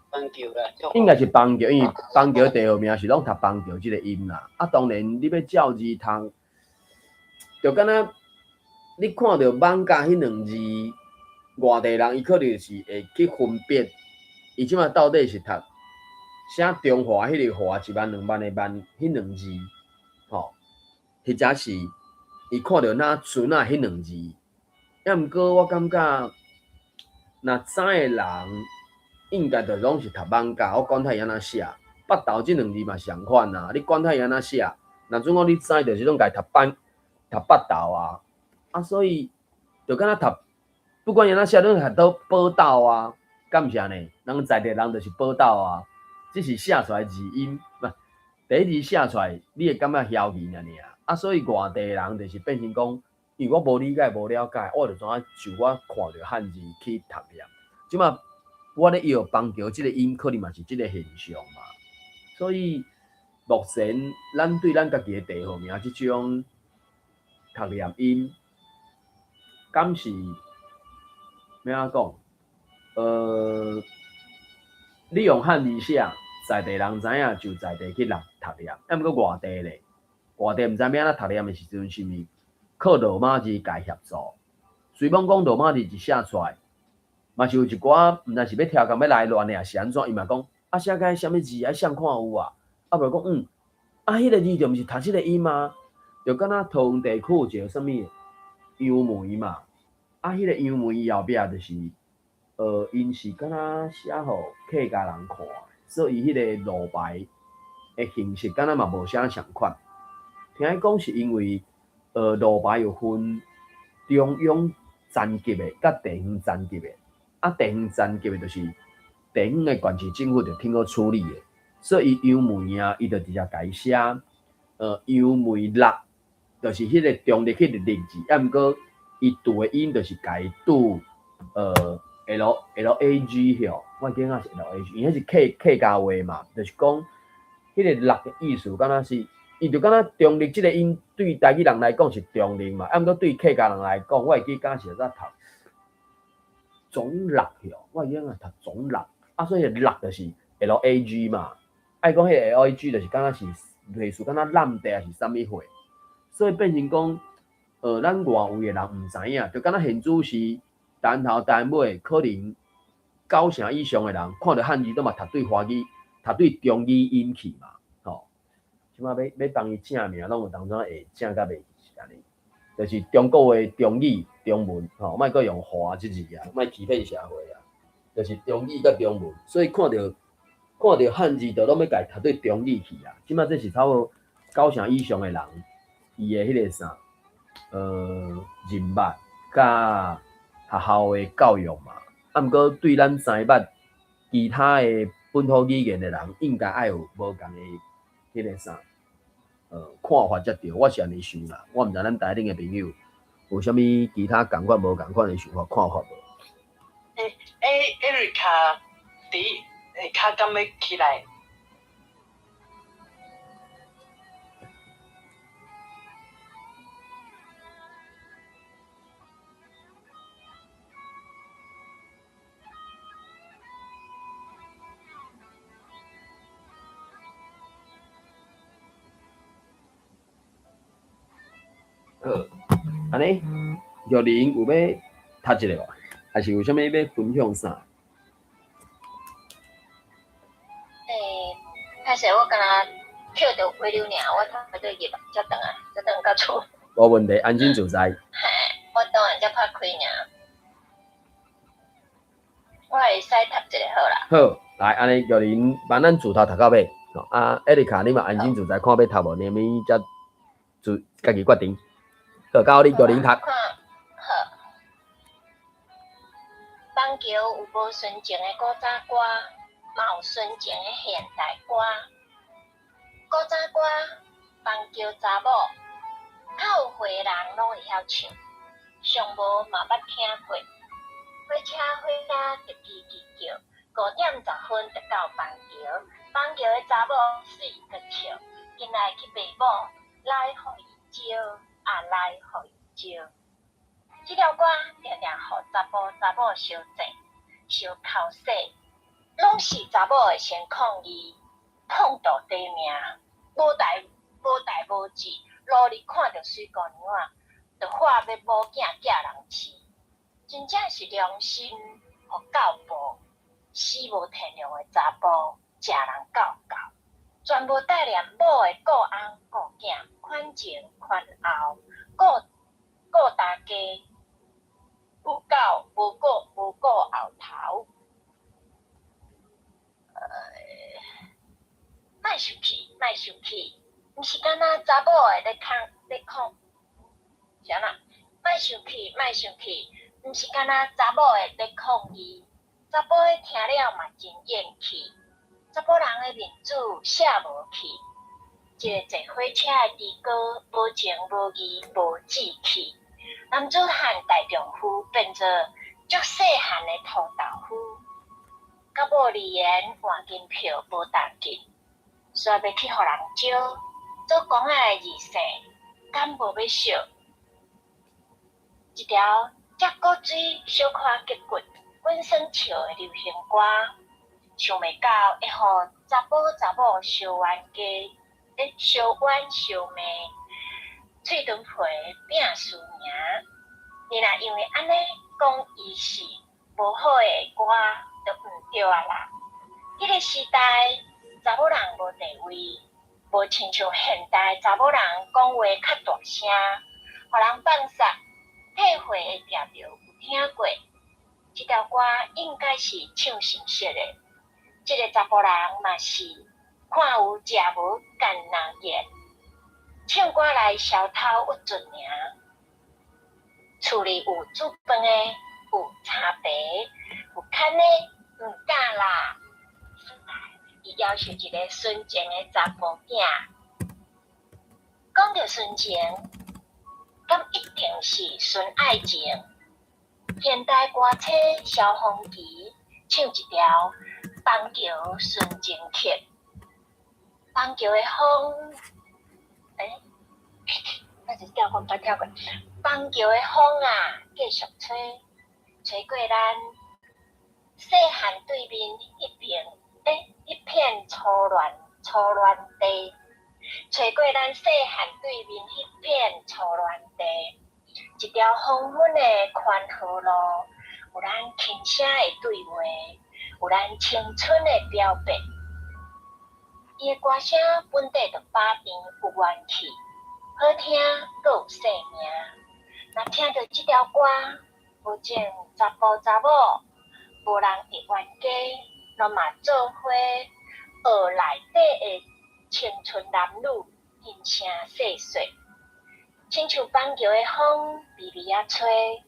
邦橋啦，應該是邦橋，因為邦橋地號名是攏讀邦橋這個音啦。啊，當然你欲照字讀，就敢若你看著艋舺彼兩字，外地人伊可能是會去分別，伊這馬到底是讀寫中華彼個華一萬兩萬的萬彼兩字，吼，或者是伊看著那船仔彼兩字。抑毋過我感覺，若知的人應該就攏是讀艋舺，我管他伊按怎寫，北投這兩字嘛相款啊，你管他伊按怎寫，若準講你知，就是攏共讀班讀北投啊，啊所以就敢若讀，不管伊按怎寫，攏讀到寶島啊，敢毋是按呢？人在地人就是寶島啊，只是寫出來字音，毋，第一字寫出來，你會感覺囂氣爾爾啊，所以外地人就是變成講，因為我無理解、無了解，我就怎啊就我看著漢字去讀念。這馬我咧搖邦橋這個音，可能嘛是這個現象嘛。所以目前咱對咱家己的地號名這種讀念音，敢是欲按怎講？你用漢字寫，在地人知影就在地去讀念，啊，毋過外地咧，外地毋知欲按怎讀念的時陣，是毋是靠羅馬字共協助？雖罔講羅馬字一寫出來，嘛是有一寡毋知是欲刁工欲來亂的，抑是按怎，伊嘛講啊寫個啥物字啊，誰看有啊？啊無講啊，彼個字就毋是讀這個音啊，就敢若桃園地區有一個啥物楊梅嘛，啊，彼個楊梅伊後壁就是，𪜶是敢若寫予客家人看的，所以彼個路牌的形式敢若嘛無啥仝款。聽講是因為，路牌有分中央層級的佮地方層級的，啊，地方層級的就是地方的縣市政府就挺好處理的，所以楊梅啊，伊就直接共伊寫，楊梅六，就是彼個中壢彼個壢字，啊，毋過伊讀的音就是共伊拄，L L A G 吼，我記得是 L A G，因為彼是客家話嘛，就是講彼個六的意思，敢若是，伊就敢若中壢這個音對台語人來講是中壢嘛，啊，毋過對客家人來講，我會記敢是咧讀總六吼，我會記得讀總六，啊，所以六就是 L A G 嘛，愛講彼個 L A G 就是敢若是類似敢若攬地抑是啥物貨，所以變成講，咱外圍的人毋知影，就敢若現主時單頭單尾可能九成以上的人看著漢字都嘛讀對華語，讀對中語音去嘛，吼。這馬欲幫伊正名，攏有當陣會正甲袂是按呢，就是中國的中語、中文，吼，莫閣用華這字啊，莫欺騙社會啊，就是中語佮中文，所以看著漢字就攏欲共讀對中語去啊。這馬這是差不多九成以上的人，伊的彼個啥，認捌佮學校的教育嘛，啊，毋過對咱知捌其他的本土語言的人，應該愛有無仝的彼個啥，看法才對。我是按呢想啦，我毋知咱台頂的朋友有啥物其他仝款無仝款的想法看法無？欸，Erica，佇下跤敢欲起來？好，按呢，玉玲有欲讀一个無？還是有啥物欲分享啥？欸，歹勢，我敢若捡著回流爾，我頭拄入才轉來，才轉到厝。無問題，安心自在。嘿，我當然才拍開爾。我會使讀一个好啦。好，來，按呢玉玲幫咱自頭讀到尾。啊，艾麗卡，你嘛安心自在，看欲讀無？你咪才自家己決定。好，交你玉玲讀。好。艋板橋有無純情的古早歌，嘛有純情的現代歌。古早歌，板橋查某，較有歲的人攏會曉唱，上無嘛捌聽過。火車火車直吱吱叫，5點10分就到板橋。板橋的查某媠閣笑，緊來去賣某，來予伊招，啊來予伊招。這條歌定定予查埔查某相爭、相剾洗，攏是查某會先抗議，碰到短命，無代無代無誌，路裡看著媠姑娘仔，就話欲某囝寄人飼，真正是良心予教暴，死無天良的查埔，食人狗狗，全無帶念某的顧翁顧囝，款前款後，顧顧大家。有狗無顧無顧後頭，莫生氣，莫生氣，毋是干焦查某的咧抗咧抗，是按怎？莫生氣，莫生氣，毋是干焦查某的咧抗議，查埔的聽了嘛真厭氣，查埔人的面子卸無去，一個坐火車的豬哥，無情無義無志氣。男子漢大丈夫變做足細漢的塗豆腐，佮某離言換金票無同勁，煞欲去予人招，做公仔的二世，敢無欲惜？一條接骨水小可結骨滾耍笑的流行歌，想袂到會予查埔查某相冤家，相冤相罵。喙唇皮拼輸贏，你若因為按呢講伊是無好的歌，就毋對啊啦。彼個時代查某人無地位，無親像現代查某人講話較大聲，予人放殺，體會會定著有聽過。這條歌應該是唱新式的，這個查埔人嘛是看有食無干人言。唱歌來消偷鬱卒爾，厝裡有煮飯的，有炒茶，有牽的，毋敢啦。伊要求一个純情的查埔囝。講著純情，敢一定是純愛情？現代歌星蕭芳琪唱一條《板橋純情曲》，板橋的風。欸，那是跳過，捌跳過。板橋的風啊，繼續吹，吹過咱細漢對面彼邊，彼片草原地，吹過咱細漢對面彼片草原地，一條黃昏的寬河路，有咱輕聲的對話，有咱青春的表白。伊的歌聲本底就飽甜有元氣，好聽閣有生命。若聽著這條歌，無情查埔查某，無人會冤家，攏嘛做伙學內底的青春男女，輕聲細說，親像板橋的風微微仔吹，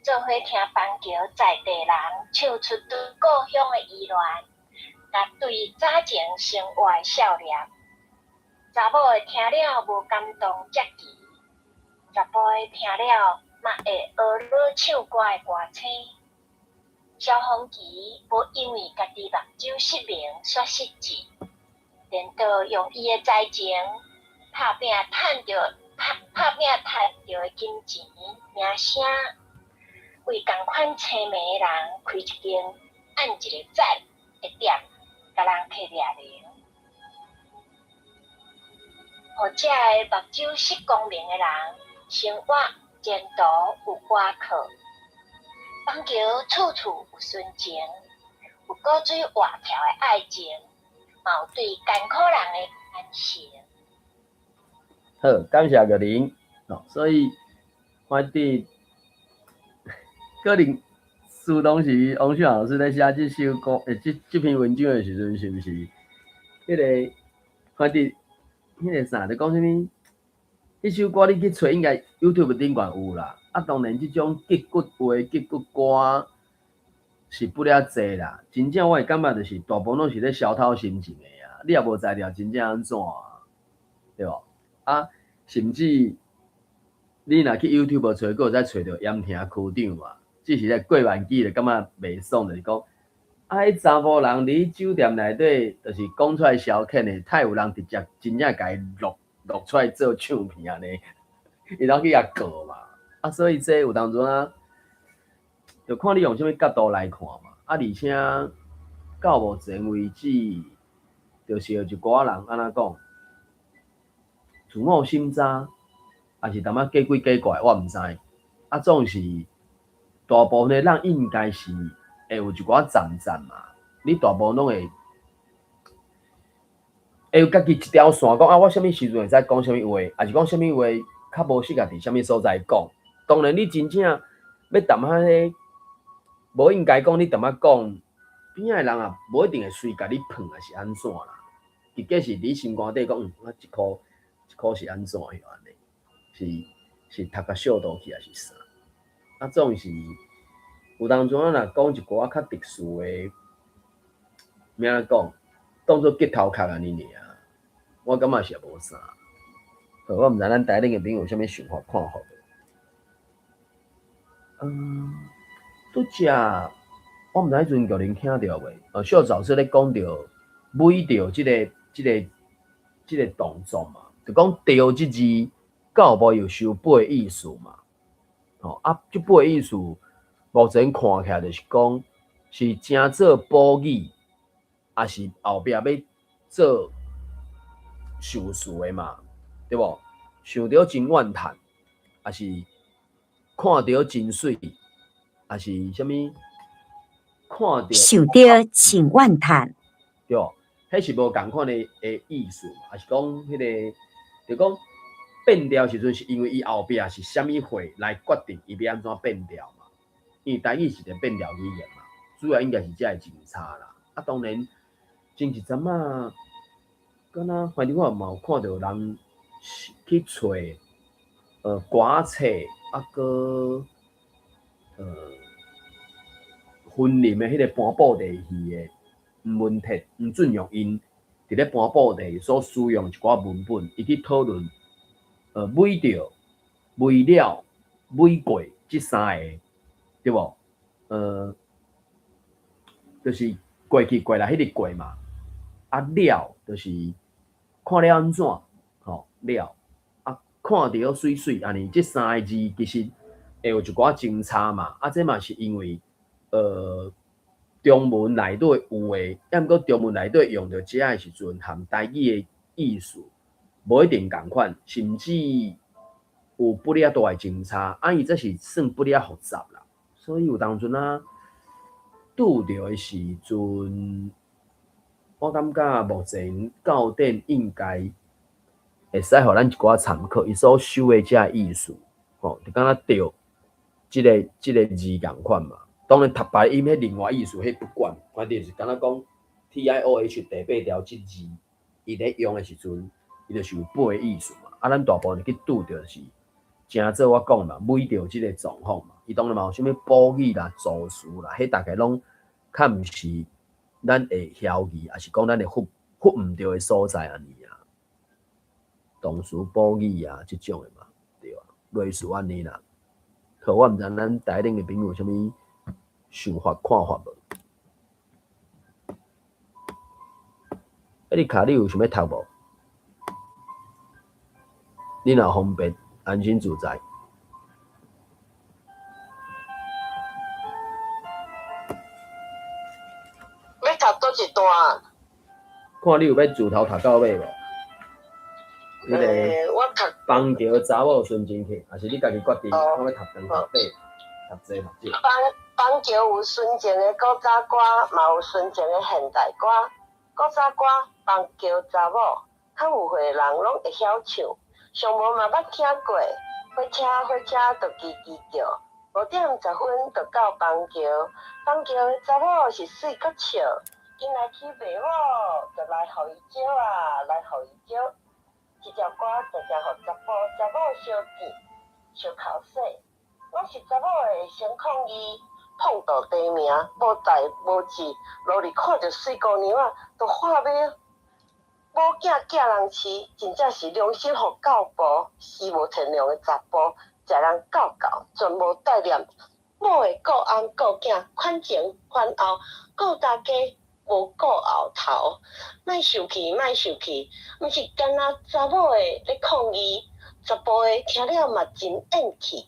做伙聽板橋在地人唱出對故鄉的依戀，佮對早前生活的少年。查某的聽了無感動才奇，查埔的聽了嘛會學咧唱歌的歌星。蕭芳琪無因為家己目睭失明煞失志，顛倒用伊的才情拍拼趁著拍拍拼趁著的金錢名聲，為仝款青盲的人開一間按一个讚的店，共人提掠名，予遮个目睭失光明的人生活前途有歌靠。板橋處處有純情，有古錐活跳的愛情，嘛有對艱苦人的關心。好，感謝玉玲。哦，所以反正可能書當時王秀老師咧寫這首歌，這這篇文章的時陣，是毋是？彼個反正彼個啥咧講啥物？彼首歌你去揣，應該 YouTube 頂懸有啦。啊，當然這種結骨話、結骨歌，是不了濟啦。真正我會感覺就是大部分攏是咧消偷心情的啊。你也無材料真正按怎啊，對無？啊，甚至你若去 YouTube 揣，閣會使揣著鹽埕區長嘛。只是咧過萬幾就感覺袂爽，就是講啊，彼查埔人佇酒店內底，就是講出來消遣的，太有人直接真正共伊錄錄出來做唱片按呢，伊攏去共告嘛。啊，所以這有當陣啊，就看你用啥物角度來看嘛。啊，而且到目前為止，就是有一寡人按怎講，自我審查，抑是淡薄假鬼假怪，我毋知。啊，總是大部分的人應該是會有一寡讚讚嘛。你大部分攏會會有家己一條線，講啊，我啥物時陣會使講啥物話，抑是講啥物話較無適合佇啥物所在講。當然，你真正欲淡薄彼無應該講，你淡薄講，邊仔的人也無一定會隨共你噴，抑是按怎啦。結果是佇心肝底講，我這箍這箍是按怎樣按呢？是是讀甲小倒去，抑是啥？啊，總是有當陣仔若講一寡較特殊的，欲按怎講，當做激頭殼按呢爾。我感覺是也無啥。好，我毋知咱台頂的朋友有啥物想法看法無？嗯，拄才我毋知彼陣玉玲聽著未？小老師咧講著每著這个、這个、這个動作嘛，就講著這字，敢有無有收八个意思嘛？吼啊，這八个意思目前看起來就是講是誠做補語，抑是後壁欲做修辭的嘛？對無？想著真怨嘆，抑是看著真媠，抑是啥物？看著想著真怨嘆，對無？彼是無仝款的的意思嘛？抑是講彼个，就講變調時陣，是因為伊後壁是啥物話來決定伊欲按怎變調嘛？因為台語是一个變調語言嘛，主要應該是這个真差啦。啊，當然前一陣仔，敢若反正我嘛有看著人去揣歌冊，啊，閣雲林的彼个搬布袋戲的吳文鐵、吳俊勇𪜶佇咧搬布袋所使用一寡文本，伊去討論每著、未了、每過這三个，對無？就是過去過來彼個過嘛，啊了就是看了按怎，吼了，啊看著媠媠按呢，這三个字其實會有一寡真差嘛，啊這嘛是因為中文內底有的，抑毋過中文內底用著這个時陣，含台語的意思無一定仝款，甚至有不了大的真差，啊伊這是算不了複雜啦，所以有當陣啊，拄著的時陣，我感覺目前教典應該會使予咱一寡參考，伊所收的這个意思，吼，就敢若著這个這个字仝款嘛。當然讀別音彼另外意思，彼不管，反正就是敢若講 T I O H 第八條這字，伊咧用的時陣，伊就是有八个意思嘛。啊，咱大部分去拄著是，誠做我講嘛，每著這个狀況嘛。伊當然嘛有啥物補語啦、助詞啦，彼大概攏較毋是咱會曉字，抑是講咱會忽忽毋著的所在按呢啊。動詞補語啊，這種的嘛，對啊，類似按呢啦。好，我毋知咱台頂的朋友有啥物想法看法無？欸，你卡你有想欲讀無？你若方便，安心自在。欲讀佗一段？看你有欲自頭讀到尾無？彼个我讀邦橋查某純情曲，抑是你家己決定，看欲讀長讀短，讀濟讀少。邦邦橋有純情的古早歌，嘛有純情的現代歌。古早歌，邦橋查某，較有歲的人攏會曉唱，上無嘛捌聽過。火車火車就吱吱叫，5點10分就到邦橋。邦橋的查某是媠閣笑，囡仔去卖某，就來予伊招啊，來予伊招。這條歌常常予查埔查某相見、相口洗。我是查某會先抗議，碰到地名，無代無誌，路裡看著媠姑娘仔，就喝欲某囝寄人飼，真正是良心予教婆，死無天良的查埔，食人教教，全無帶念。某會顧翁顧囝，款前款後，顧大家無顧後頭。莫受氣，莫受氣，毋是干焦查某的咧抗議，查埔的聽了嘛真厭氣。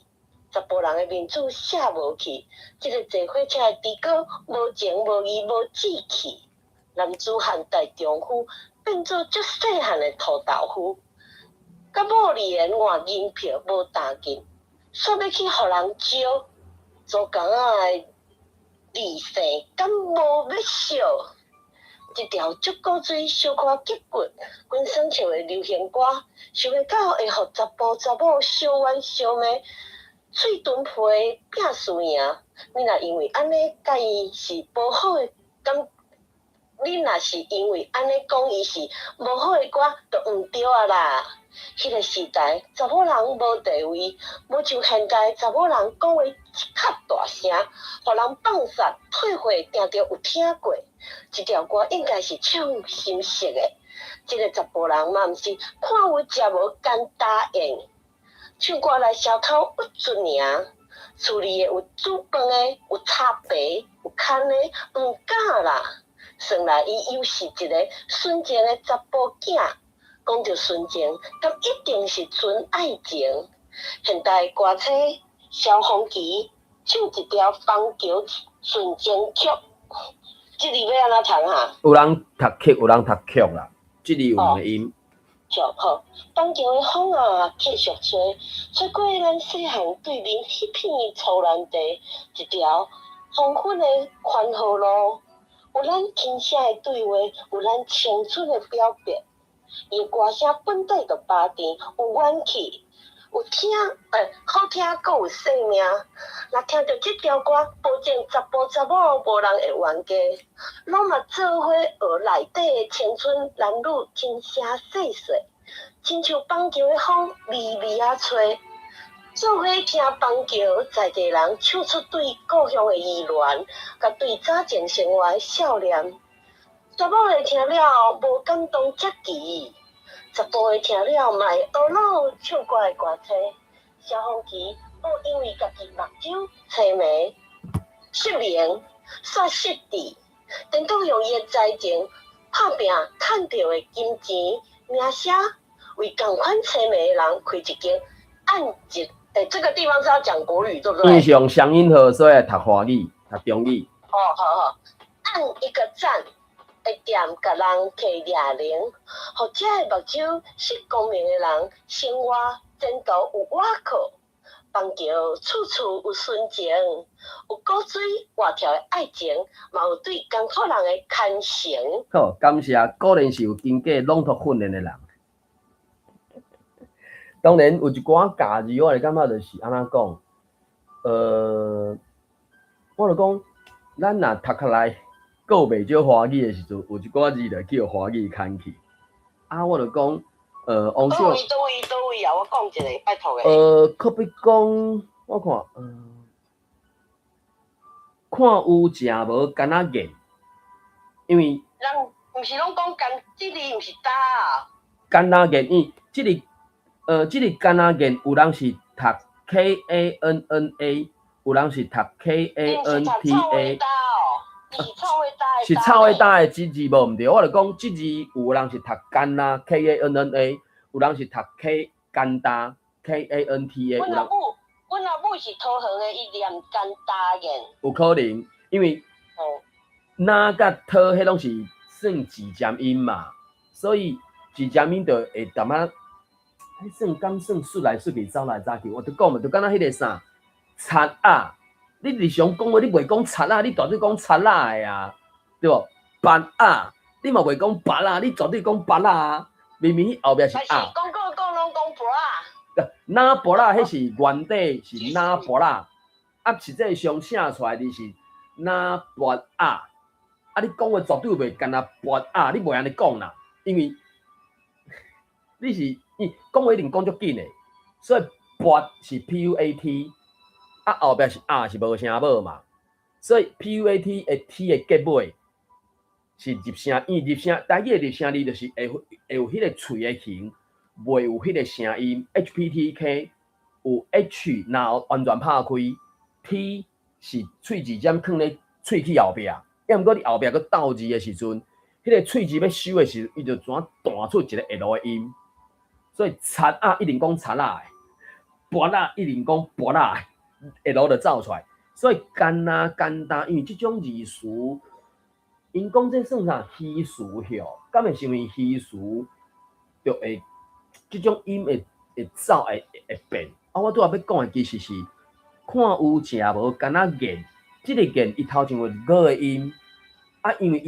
查埔人的面子卸無去，這个坐火車的豬哥無情無義無志氣。男子漢大丈夫變做足細漢的塗豆腐，佮某離緣換銀票無擔緊，煞欲去予人招做工仔的二姓，敢無欲惜？一條足古錐小可激骨，滾耍笑的流行歌，想袂到會予查埔查某相冤相罵，喙唇皮拼輸贏。你若因為按呢佮伊是無好的，敢你若是因為按呢講伊是無好的歌，就毋對啊啦。彼个時代，查某人無地位，無像現代查某人講話較大聲，予人放殺退貨，定著有聽過。這條歌應該是唱心色的。這个查埔人嘛，毋是看有食無甘答應，唱歌來小偷鬱卒爾。厝裡的有煮飯的，有炒白，有牽的，毋敢啦。算來伊又是一个純情的查埔囝。講著純情，敢一定是純愛情。現代歌星蕭芳琪唱一條《邦橋純情曲》，這字欲按怎讀哈？有人讀曲，有人讀曲啦。這字有兩個音。曲好，邦橋的風啊，繼續吹，吹過咱細漢對面彼片粗蘭地，一條黃昏的寬河路，有咱輕聲的對話，有咱青春的表白。伊的歌聲本底就巴甜，有元氣，有聽，好聽，閣有生命。若聽著這條歌，保證查埔查某無人會冤家，攏嘛做伙學內底的青春男女輕聲細說，親像邦橋的風微微仔吹。做伙聽邦橋在地人唱出對故鄉的依戀，佮對早前生活的少年。查某的聽了無感動才奇，查埔的聽了嘛會懊惱唱歌的歌星蕭芳琪，無因為家己目睭青盲失明，煞失智，顛倒用伊的才情拍拚趁著的金錢名聲，為仝款青盲的人開一間按一。這個地方是要講國語，對不對？因為是用鄉音號，所以讀華語、讀中語。哦，好好，按一個讚的店，共人提掠鈴，予這个目睭失光明的人，生活前途有倚靠。邦橋處處有純情，有古錐活跳的愛情，嘛有對艱苦人的牽承。好，感謝，果然是有經過朗讀訓練的人。當然有一寡教字，我會感覺就是按怎講，我就講，咱若讀起來，閣有袂少華語的時陣，有一寡字就去予華語牽去。啊，我就講，王少。佗位佗位佗位啊！我講一下，拜託的。可比講，我看，看有食無干焦癮，因為。人毋是攏講干，這字毋是焦啊。干焦癮，因這个，這个干焦癮有人是讀 KANNA，有人是讀 KANTA。是臭味焦的這字無毋對，我就講這字有人是讀干焦 KANNA，有人是讀 K 干焦 KANTA。阮阿母，阮阿母是桃園的，伊念干焦癮。有可能，因為哪佮桃，彼攏是算舌尖音嘛，所以舌尖音就會淡仔，彼算敢算出來出去走來走去，我就講嘛，就敢若彼个啥，賊仔，你日常講話你袂講賊仔，你絕對講賊仔的啊，對無？筆仔，你嘛袂講筆仔，你絕對講筆仔啊，明明彼後壁是仔。講講講攏講薄仔。哪薄仔，彼是原底是哪薄仔，啊，實際上寫出來就是哪薄仔。啊，你講話絕對袂干焦薄仔，你袂按呢講啦，因為你是伊講話一定講足緊的，所以薄是 PUAT，啊後壁是仔是無聲母嘛，所以 PUAT 的 T 的結尾是入聲，因為入聲，台語的入聲字就是會有彼個喙的形，袂有彼個聲音。HPTK 有 H，若完全拍開，T 是喙舌尖囥咧喙齒後壁，抑毋過你後壁閣鬥字的時陣，彼個喙舌欲收的時陣，伊就怎彈出一個 L 的音。所以賊仔一定講賊仔的，跋仔一定講跋仔的，L 就走出來。所以簡單簡單，因為這種字詞，𪜶講這算啥虛詞吼？敢會是因為虛詞就會這種音會走會變？啊，我拄仔欲講的其實是看有食無，敢若言，這個言伊頭前有𠊎的音，啊，因為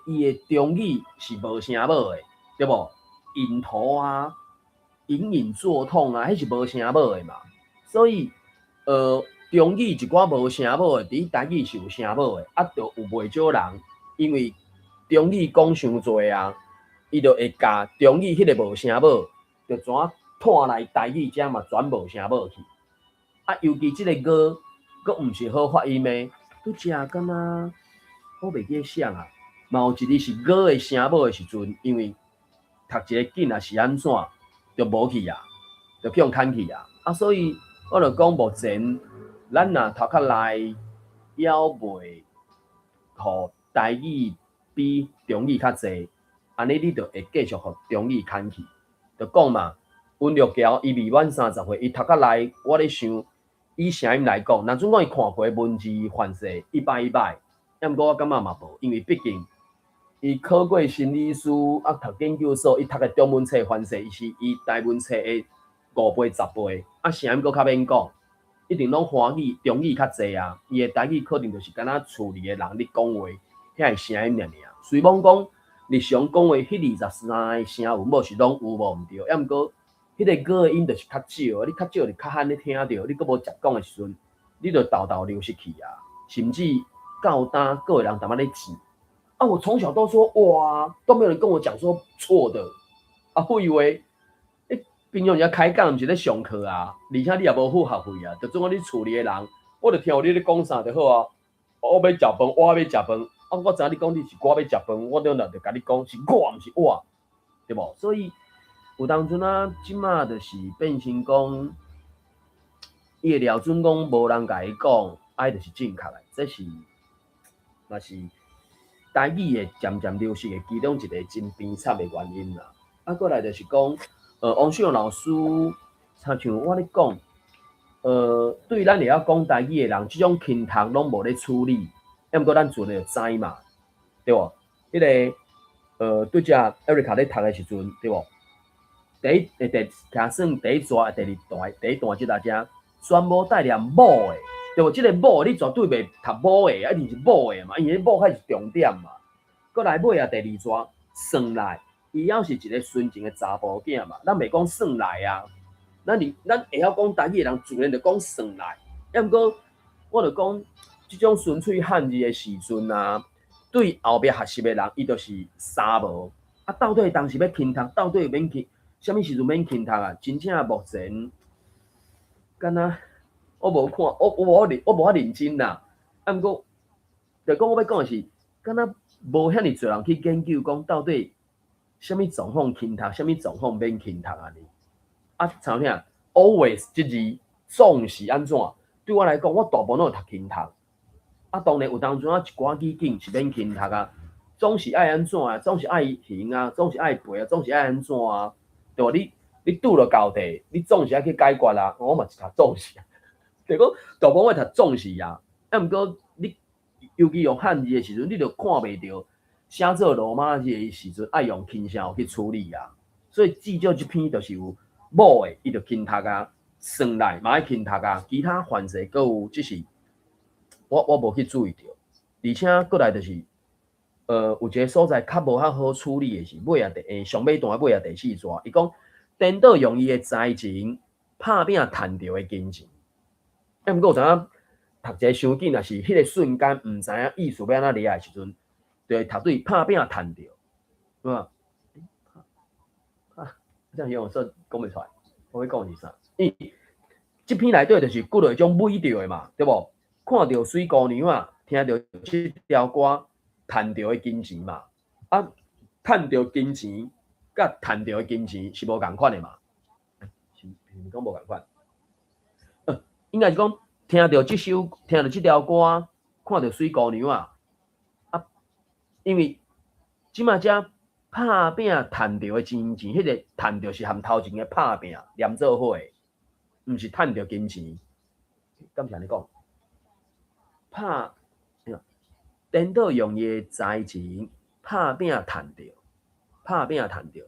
伊的中語是無聲母的，對無？引頭啊，隱隱作痛啊，彼是無聲母的嘛，所以中語一寡無聲母的，佇台語是有聲母的，啊，就有袂少人因為中語講傷濟啊，伊就會共中語彼個無聲母，就怎拖來台語遮嘛轉無聲母去。啊，尤其這個𠊎，閣毋是好發音的，拄才敢若我袂記得啥啊，嘛有一字是𠊎的聲母的時陣，因為讀一个緊啊是按怎，就無去啊，就去予牽去啊。啊，所以我就講目前咱若頭殼內猶袂予台語比中語較濟，按呢你就會繼續予中語牽去。就講嘛，溫玉橋伊未滿30歲，伊頭殼內我咧想，以聲音來講，若準講伊看過文字範勢一擺一擺，抑毋過我感覺嘛無，因為畢竟伊考過心理師，啊讀研究所，伊讀的中文冊範勢，伊是伊台文冊的5倍、10倍，啊聲音閣較免講，一定攏華語、中語較濟啊，伊的台語可能就是敢若厝裡的人咧講話，遐個聲音爾爾。雖罔講日常講話，彼23個聲韻母是攏有無毋對，抑毋過彼個𠊎的音就是較少，你較少就較罕咧聽著，你閣無捷講的時陣，你就沓沓流失去啊，甚至到今閣有人淡薄咧糋。啊，我從小都說哇，都沒有人跟我講說錯的。啊，我以為，欸，平常時開講毋是咧上課啊，而且你也無付學費啊，就總講你厝裡的人，我就聽你咧講啥就好啊。我欲食飯，我欲食飯，啊，我知影你講你是我欲食飯，我就就共你講是我，毋是我，對無？所以有當陣啊，這馬就是變成講，伊會料準講無人共伊講，啊，就是正確的，這是嘛是台語會漸漸流失的其中一個真悲慘的原因啦。啊，過來就是講，王秀老師，親像我咧講，對咱會曉講台語的人，這種輕讀攏無咧處理，抑毋過咱自然就知嘛，對無？彼個，拄才 Erica 咧讀的時陣，對無？第一，第，假算第一段、第二段、第一段這搭遮，全部帶念某的，對無？這個某你絕對袂讀某的，一定是某的嘛，因為某才是重點嘛。過來尾仔第二段，算來，伊猶是一個純情的查埔囝嘛，咱袂講算來啊。咱會曉講台語的人，自然就講算來。抑毋過，我就講，這種純粹漢字的時陣啊，對後壁學習的人，伊就是三無。啊，到底當時欲輕讀，到底免輕，啥物時陣免輕讀啊？真正目前，敢若我無看，我無遐認真啦。啊，毋過，就講我欲講的是，敢若無遐爾濟人去研究講到底啥物狀況輕讀，啥物狀況免輕讀按呢？啊，親像 always 這字總是按怎？對我來講，我大部分攏有讀輕讀。啊，當然有當陣仔一寡語境是免輕讀啊，總是愛按怎啊？總是愛還啊，總是愛賠啊，總是愛按怎啊？對無？你拄著厚債，你總是愛去解決啊。我嘛是讀總是啊，就講大部分我讀總是啊。啊，毋過你尤其用漢字的時陣，你就看袂著寫做羅馬字的時陣愛用輕聲去處理啊。所以至少這篇就是有某的，伊就輕讀啊，算來嘛愛輕讀啊，其他範勢閣有，只是我無去注意著。而且過來就是，有一個所在較無遐好處理的是尾仔第上尾段尾仔第四段，伊講顛倒用伊的才情拍拚趁著的金錢。啊，毋過有當時讀一个傷緊，若是彼個瞬間毋知影意思欲按怎掠的時陣，就會讀對拍拚趁著，對吧？啊，這樣我說講袂出來，我欲講的是啥？伊這篇內底就是幾落種美著的嘛，對無？看著媠姑娘仔，聽著這條歌，趁著的金錢嘛，啊，趁著金錢佮趁著的金錢是無仝款的嘛？是毋是講無仝款？應該是講聽著這首，聽著這條歌，看著媠姑娘啊，啊，因為這馬遮拍拚趁著的金錢，彼個趁著是含頭前的拍拚連做伙的，毋是趁著金錢。敢是按呢講？拍顛倒用伊的才情拍拚趁著，拍拚趁著，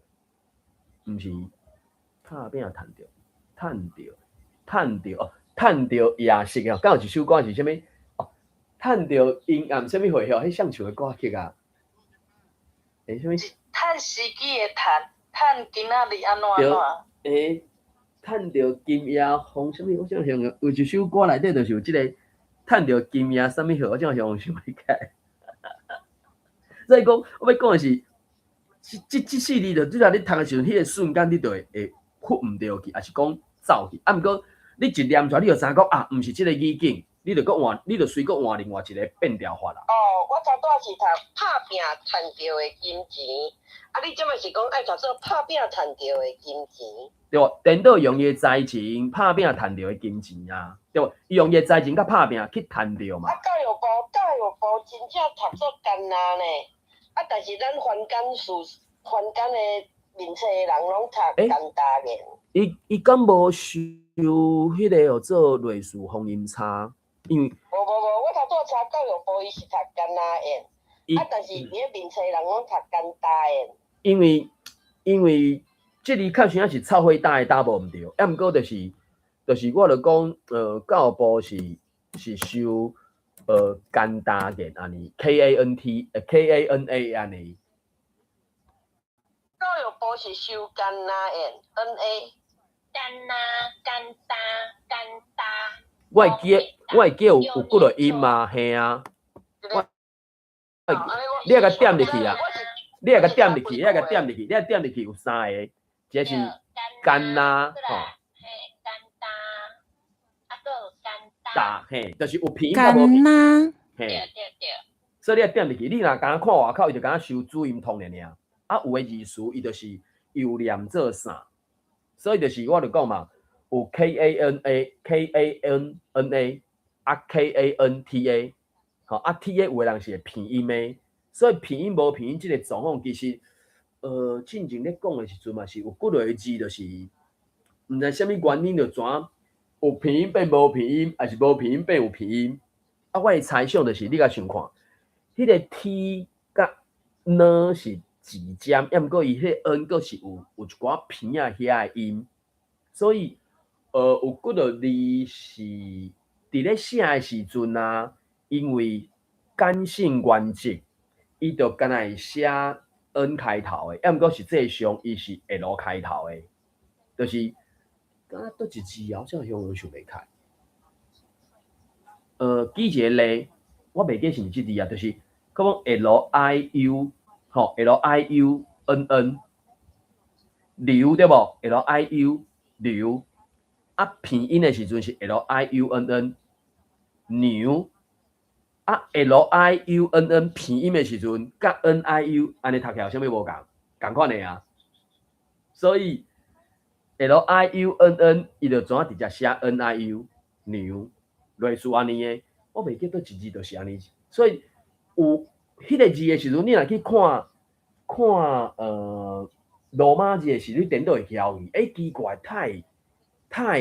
毋是拍拚趁著，趁著，趁著哦，趁著夜色哦，敢有一首歌是啥物？哦，趁著陰暗啥物貨吼？彼誰唱的歌曲啊？欸，啥物？趁時機的趁，趁今仔日按怎按怎？欸，趁著今夜風啥物？我想想有一首歌內底就是有這個趁著今夜啥物貨，我正想想欲起來。所以講，我欲講的是，這四字就你若咧讀的時陣，彼個瞬間你就會忽毋著去，抑是講走去。啊，毋過你一念出來，你就知影講啊，毋是這個語境，你就閣換，你就隨閣換另外一個變調法啦。哦，我頭拄仔是讀拍拚趁著的金錢，啊，你這擺是講愛讀做拍拚趁著的金錢？對無？顛倒用伊的才情拍拚趁著的金錢啊，對無？伊用伊的才情佮拍拚去趁著嘛。啊，教育部真正讀做艱難呢，啊，但是咱凡間事凡間的面冊的人攏讀艱大言。伊敢無收彼個號做類似方音差？因為無無無，我頭拄查教育部，伊是讀艱難言，啊，但是佇咧面冊人攏讀艱大言。因為這字確實仔是臭火焦的焦無毋對，啊，毋過就是我就講，教育部是收簡單言按呢，K A N T K A N A 按呢。教育部是收簡單言 N A。簡單簡單簡單。我會記有幾落音啊，嘿啊。我你愛共點入去啊！你愛共點入去，你愛共點入去，你愛點入去有三個，一個是簡單吼，嘿，簡單，啊，閣有簡單，大嘿，就是有鼻音佮無鼻音，嘿，對對對。所以你愛點入去，你若敢若看外口，伊就敢若收注音通爾爾。啊，有的字詞伊就是又念做啥，所以就是我就講嘛，有 K A N A K A N N A 啊 K A N T A，吼啊 T A 有的人是會鼻音的，所以鼻音無鼻音這個狀況其實，進前咧講的時陣嘛是有幾落字，就是毋知啥物原因就怎有鼻音變無鼻音，抑是無鼻音變有鼻音。啊，我的猜想就是你共想看，彼個 T 佮 N 是舌尖，抑毋過伊彼個 N 閣是有一寡鼻仔遐的音，所以有幾落字是佇咧寫的時陣啊，因為感性原則，伊就敢若會寫 N 開頭的，抑毋過實際上伊是 L 開頭的，就是敢若佗一字啊，我真想想袂開。舉一個例，我袂記是毋是這字啊，就是可講 L I U 吼，L I U N N 劉對無？L I U 劉，啊鼻音的時陣是 L I U N N 牛，啊 L I U N N 鼻音的時陣，佮 N I U 按呢讀起來有啥物無仝？仝款的啊。所以 L I U N N 伊就怎直接寫 N I U 牛，類似按呢的，我袂記佗一字就是按呢，所以有彼個字的時陣，你若去看看羅馬字的時，你顛倒會曉去，欸，奇怪，太太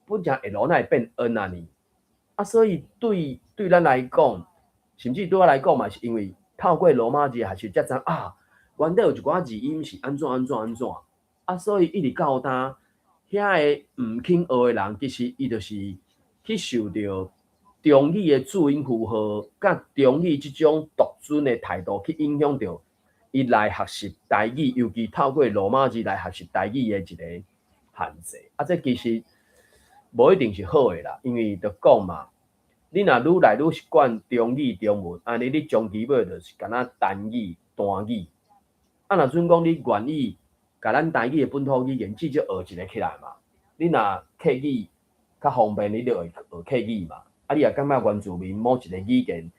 本正 L 哪會變 N 按呢？啊，所以對咱來講，甚至對我來講嘛，是因為透過羅馬字學習才知啊，原來有一寡字音是按怎按怎按怎，啊，所以一直到今，遐个毋肯學的人，其實伊就是去受著中語的注音符號，佮中語這種獨尊的態度去影響著伊來學習台語，尤其透過羅馬字來學習台語的一個限制。啊，這其實無一定是好的啦，因為就講嘛，你若愈來愈習慣中語中文，按呢你終其尾就是敢若單語單語。啊，若準講你願意共咱台語的本土語言至少學一个起來嘛。你若客語較方便，你就會學客語嘛。啊，你若感覺原住民某一個語言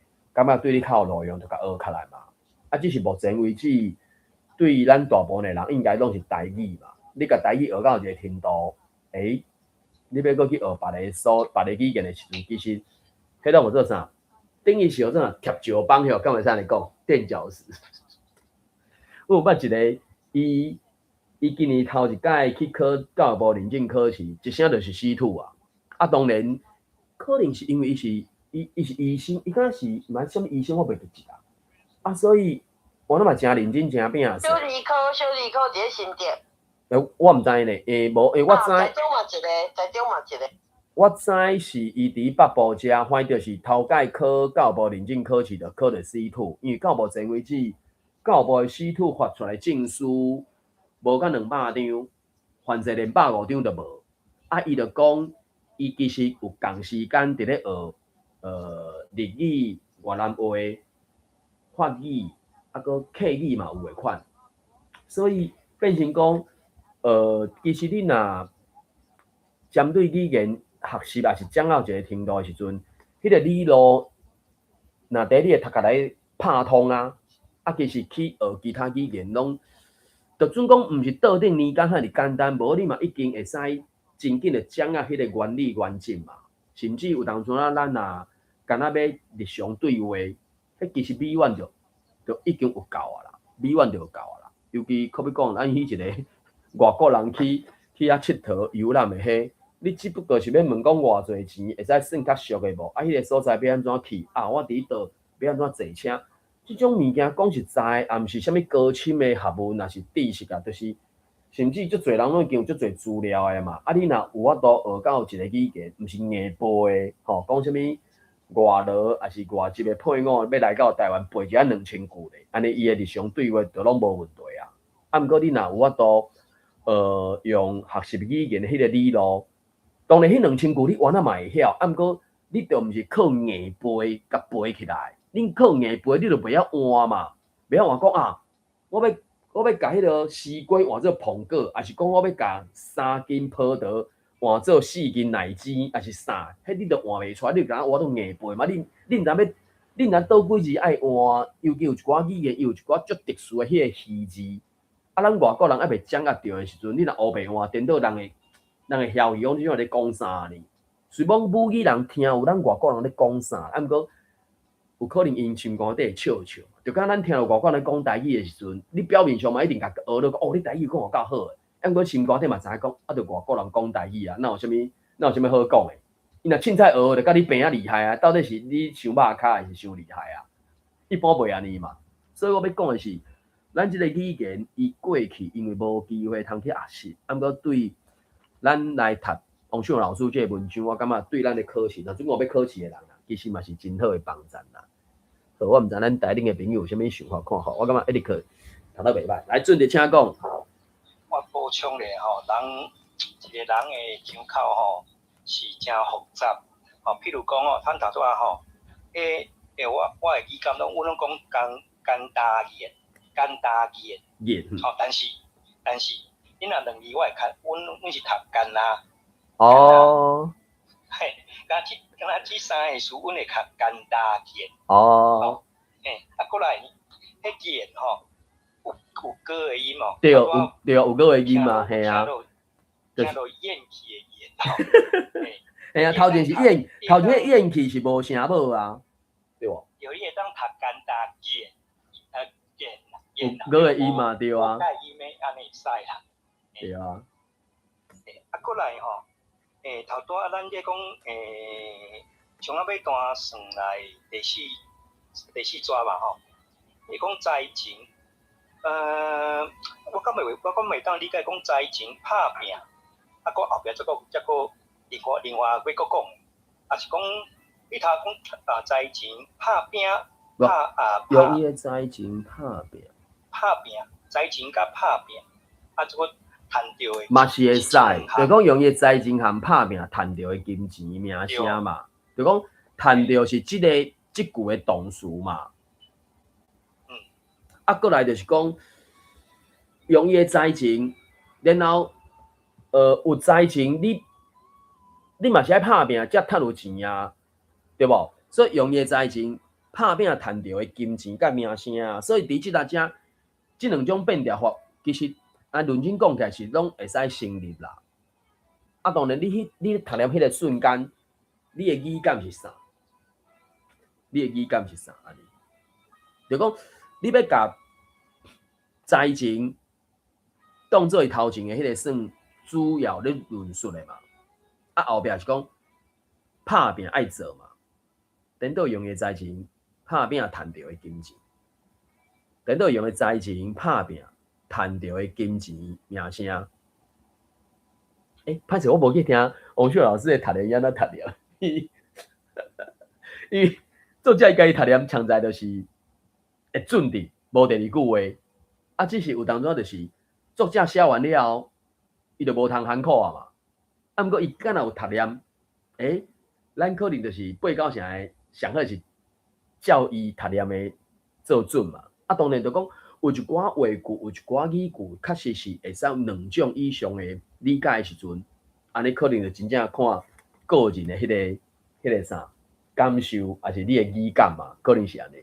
感覺對你較有路用，就共學起來嘛。啊，只是目前為止，對咱大部分的人應該攏是台語嘛。你共台語學到一個程度，欸，你欲閣去學別个語言的時陣，其實彼攏有做啥？等於是叫做啥？疊石板許，敢會使按呢講？墊腳石。我有捌一個，伊今年頭一擺去考教育部認證考試，一聲就是 C2 啊！啊，當然可能是因為伊是醫生，伊敢是毋知啥物醫生，我袂記得啊。啊，所以我攏嘛誠認真誠拼。小兒科佇咧新竹。欸，我毋知呢，欸，無，欸，我知。台中嘛一個，台中嘛一個。我知是伊佇北部遮，反正就是頭擺考教育部認證考試就考著 C2，因為到目前為止，教育部的 C2 發出來證書無到200張，凡勢連150張都無。啊，伊就講，伊其實有仝時間佇咧學，日語、越南話、法語，啊，閣客語嘛有的款。所以變成講，其實你若針對語言學習，抑是掌握一個程度的時陣，彼個理路，若佇你的頭殼內拍通啊，啊，其實去學其他語言攏，就準講毋是桌頂年間遐爾簡單，無你嘛已經會使真緊的掌握彼個原理原則嘛。甚至有當陣仔咱若敢若欲日常對話，彼其實美遠就已經有夠啊啦，美遠就有夠啊啦。尤其閣欲講，咱彼一個外國人去遐𨑨迌遊覽的彼，你只不過是欲問講偌濟錢會使算較俗的無？啊，彼個所在欲按怎去？啊，我佇佗欲按怎坐車？這種物件講實在，也毋是啥物高深的學問，抑是知識啊，就是甚至足濟人攏已經有足濟資料的嘛。啊，你若有法度學到一個語言，毋是硬背的，吼，講啥物外勞抑是外籍的配偶欲來到台灣背一下2000句咧，按呢伊的日常對話就攏無問題啊。啊，毋過你若有法度，用學習語言的彼個理路，當然彼兩千句你原來嘛會曉，啊，毋過你就毋是靠硬背共背起來。你靠硬背，你就袂曉換嘛，袂曉換講啊，我欲共彼個西瓜換做蘋果，抑是講我欲共3斤葡萄換做4斤奶精，抑是啥？彼你就換袂出來，你就敢若換做硬背嘛？你毋知欲，你毋知佗幾字愛換，尤其有一寡語言，伊有一寡足特殊的彼個虛字，啊，咱外國人猶未掌握著的時陣，你若烏白換，顛倒人會曉伊講你這咧講啥呢？雖罔母語人聽有咱外國人咧講啥，啊，毋過有可能𪜶心肝底會笑笑，就敢咱聽著外國人講台語的時陣，你表面上嘛一定共學咧講，哦，你台語講予夠好的，啊，毋過心肝底嘛知影講，啊，著外國人講台語啊，哪有啥物好講的？伊若凊彩學就佮你平仔厲害啊，到底是你傷肉跤還是傷厲害啊？一般袂按呢嘛。所以我欲講的是，咱這個語言伊過去因為無機會通去學習，啊，毋過對咱來讀王秀老師這個文章，我感覺對咱的考試，若準講欲考試的人啊，其實嘛是真好的幫助啦。好，我毋知咱台頂的朋友有啥物想法看法，我感覺一直去讀得袂䆀。來，準的請講。我補充咧吼，人一個人的腔口吼是誠複雜，吼，譬如講吼，咱頭拄仔吼，欸，我的語感攏，阮攏講簡單言，簡單言，吼，但是，你若兩字我會較，阮是讀簡單。哦。嘿，敢若這三個詞，阮會較簡單言。哦。嘿，啊，過來，彼言吼，有高的音哦。對，有對，有高的音嘛，嘿啊。聽落厭氣的厭吼。嘿啊，頭前是厭，頭前厭氣是無聲母啊，對無？對，你會當讀簡單言，言言。有高的音嘛，對啊。帶音的按呢會使啦。對啊。啊，過來吼，頭拄仔咱咧講，像仔尾段算來第四逝嘛吼，伊講災情，我敢袂當理解講災情拍拚，啊，閣後壁再閣另外欲閣講，抑是講你頭講啊災情拍拚拍啊用伊的災情拍拚，拍拚災情佮拍拚，啊，這個趁著的嘛是會使，就講用伊的災情和拍拚趁著的金錢名聲嘛，就講趁著是這句的動詞嘛。啊，過來就是講用伊的才情，然後有才情，你嘛是愛拍拚才趁有錢啊，對無？所以用伊的才情。拍拚趁著的金錢佮名聲啊，所以佇這搭遮，這兩種變調法，其實啊認真講起來是攏會使成立啦。啊，當然你彼你讀念彼个瞬間，你的語感是啥？你的語感是啥？按呢？就講你欲共才情當做伊頭前的彼个算主要咧論述的嘛。啊，後壁是講拍拚愛做嘛，顛倒用伊的才情拍拚趁著的金錢，顛倒用的才情拍拚趁著的金錢名聲。欸，歹勢，我無去聽王秀老師的讀念，按怎讀念？因為作者伊家己讀念，常在就是會準佇，無第二句話。啊，只是有當陣就是作者寫完了後，伊就無通含苦啊嘛。啊，毋過伊敢若有讀念，欸，咱可能就是八九成的上好是照伊讀念的做準嘛。啊，當然就講有一寡話句，有一寡語句，確實是會使有兩種以上的理解的時陣，按呢可能就真正看個人的彼個啥感受，抑是你的語感嘛，可能是按呢。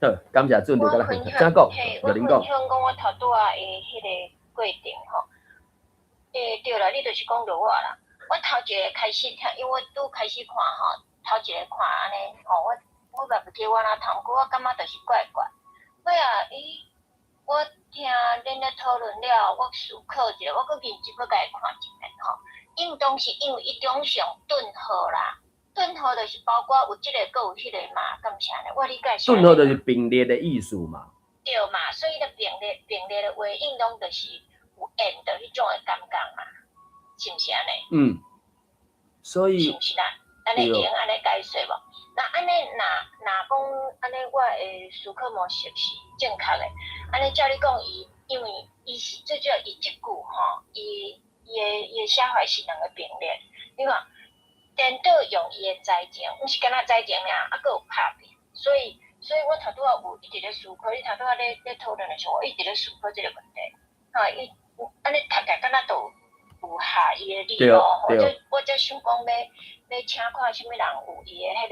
好，感謝準備佮咱分享。請講，我分享講我頭拄仔的彼个過程吼。欸，對啦，你就是講著我啦。我頭一个開始聽，因為我拄開始看吼，頭一个看按呢，吼，我嘛袂記我按怎讀，毋過我感覺就是怪怪。尾仔，咦，我聽恁咧討論了，我思考一下，我閣認真閣共伊看一遍吼。應當是因為伊中上頓號啦，頓號就是包括有這個，閣有彼個嘛，敢毋是按呢？我理解是。頓號就是並列的意思嘛。對嘛，所以咧並列的話，應當就是有連著彼種的感覺嘛，是毋是按呢？嗯。所以。是毋是啦？按呢會用按呢解說無？那按呢，若講按呢，我的思考模式是正確的。按呢照你講，伊因為伊是最主要，伊這句吼，伊的寫法是兩個並列。你看，顛倒用伊的才情，毋是干焦才情爾，啊，閣有拍拚。所以我頭拄仔有一直咧思考，你頭拄仔咧討論的時候，我一直咧思考這個問題。哈，伊按呢讀起來敢若都有合伊的理路吼，我才想講欲請看啥物人有伊的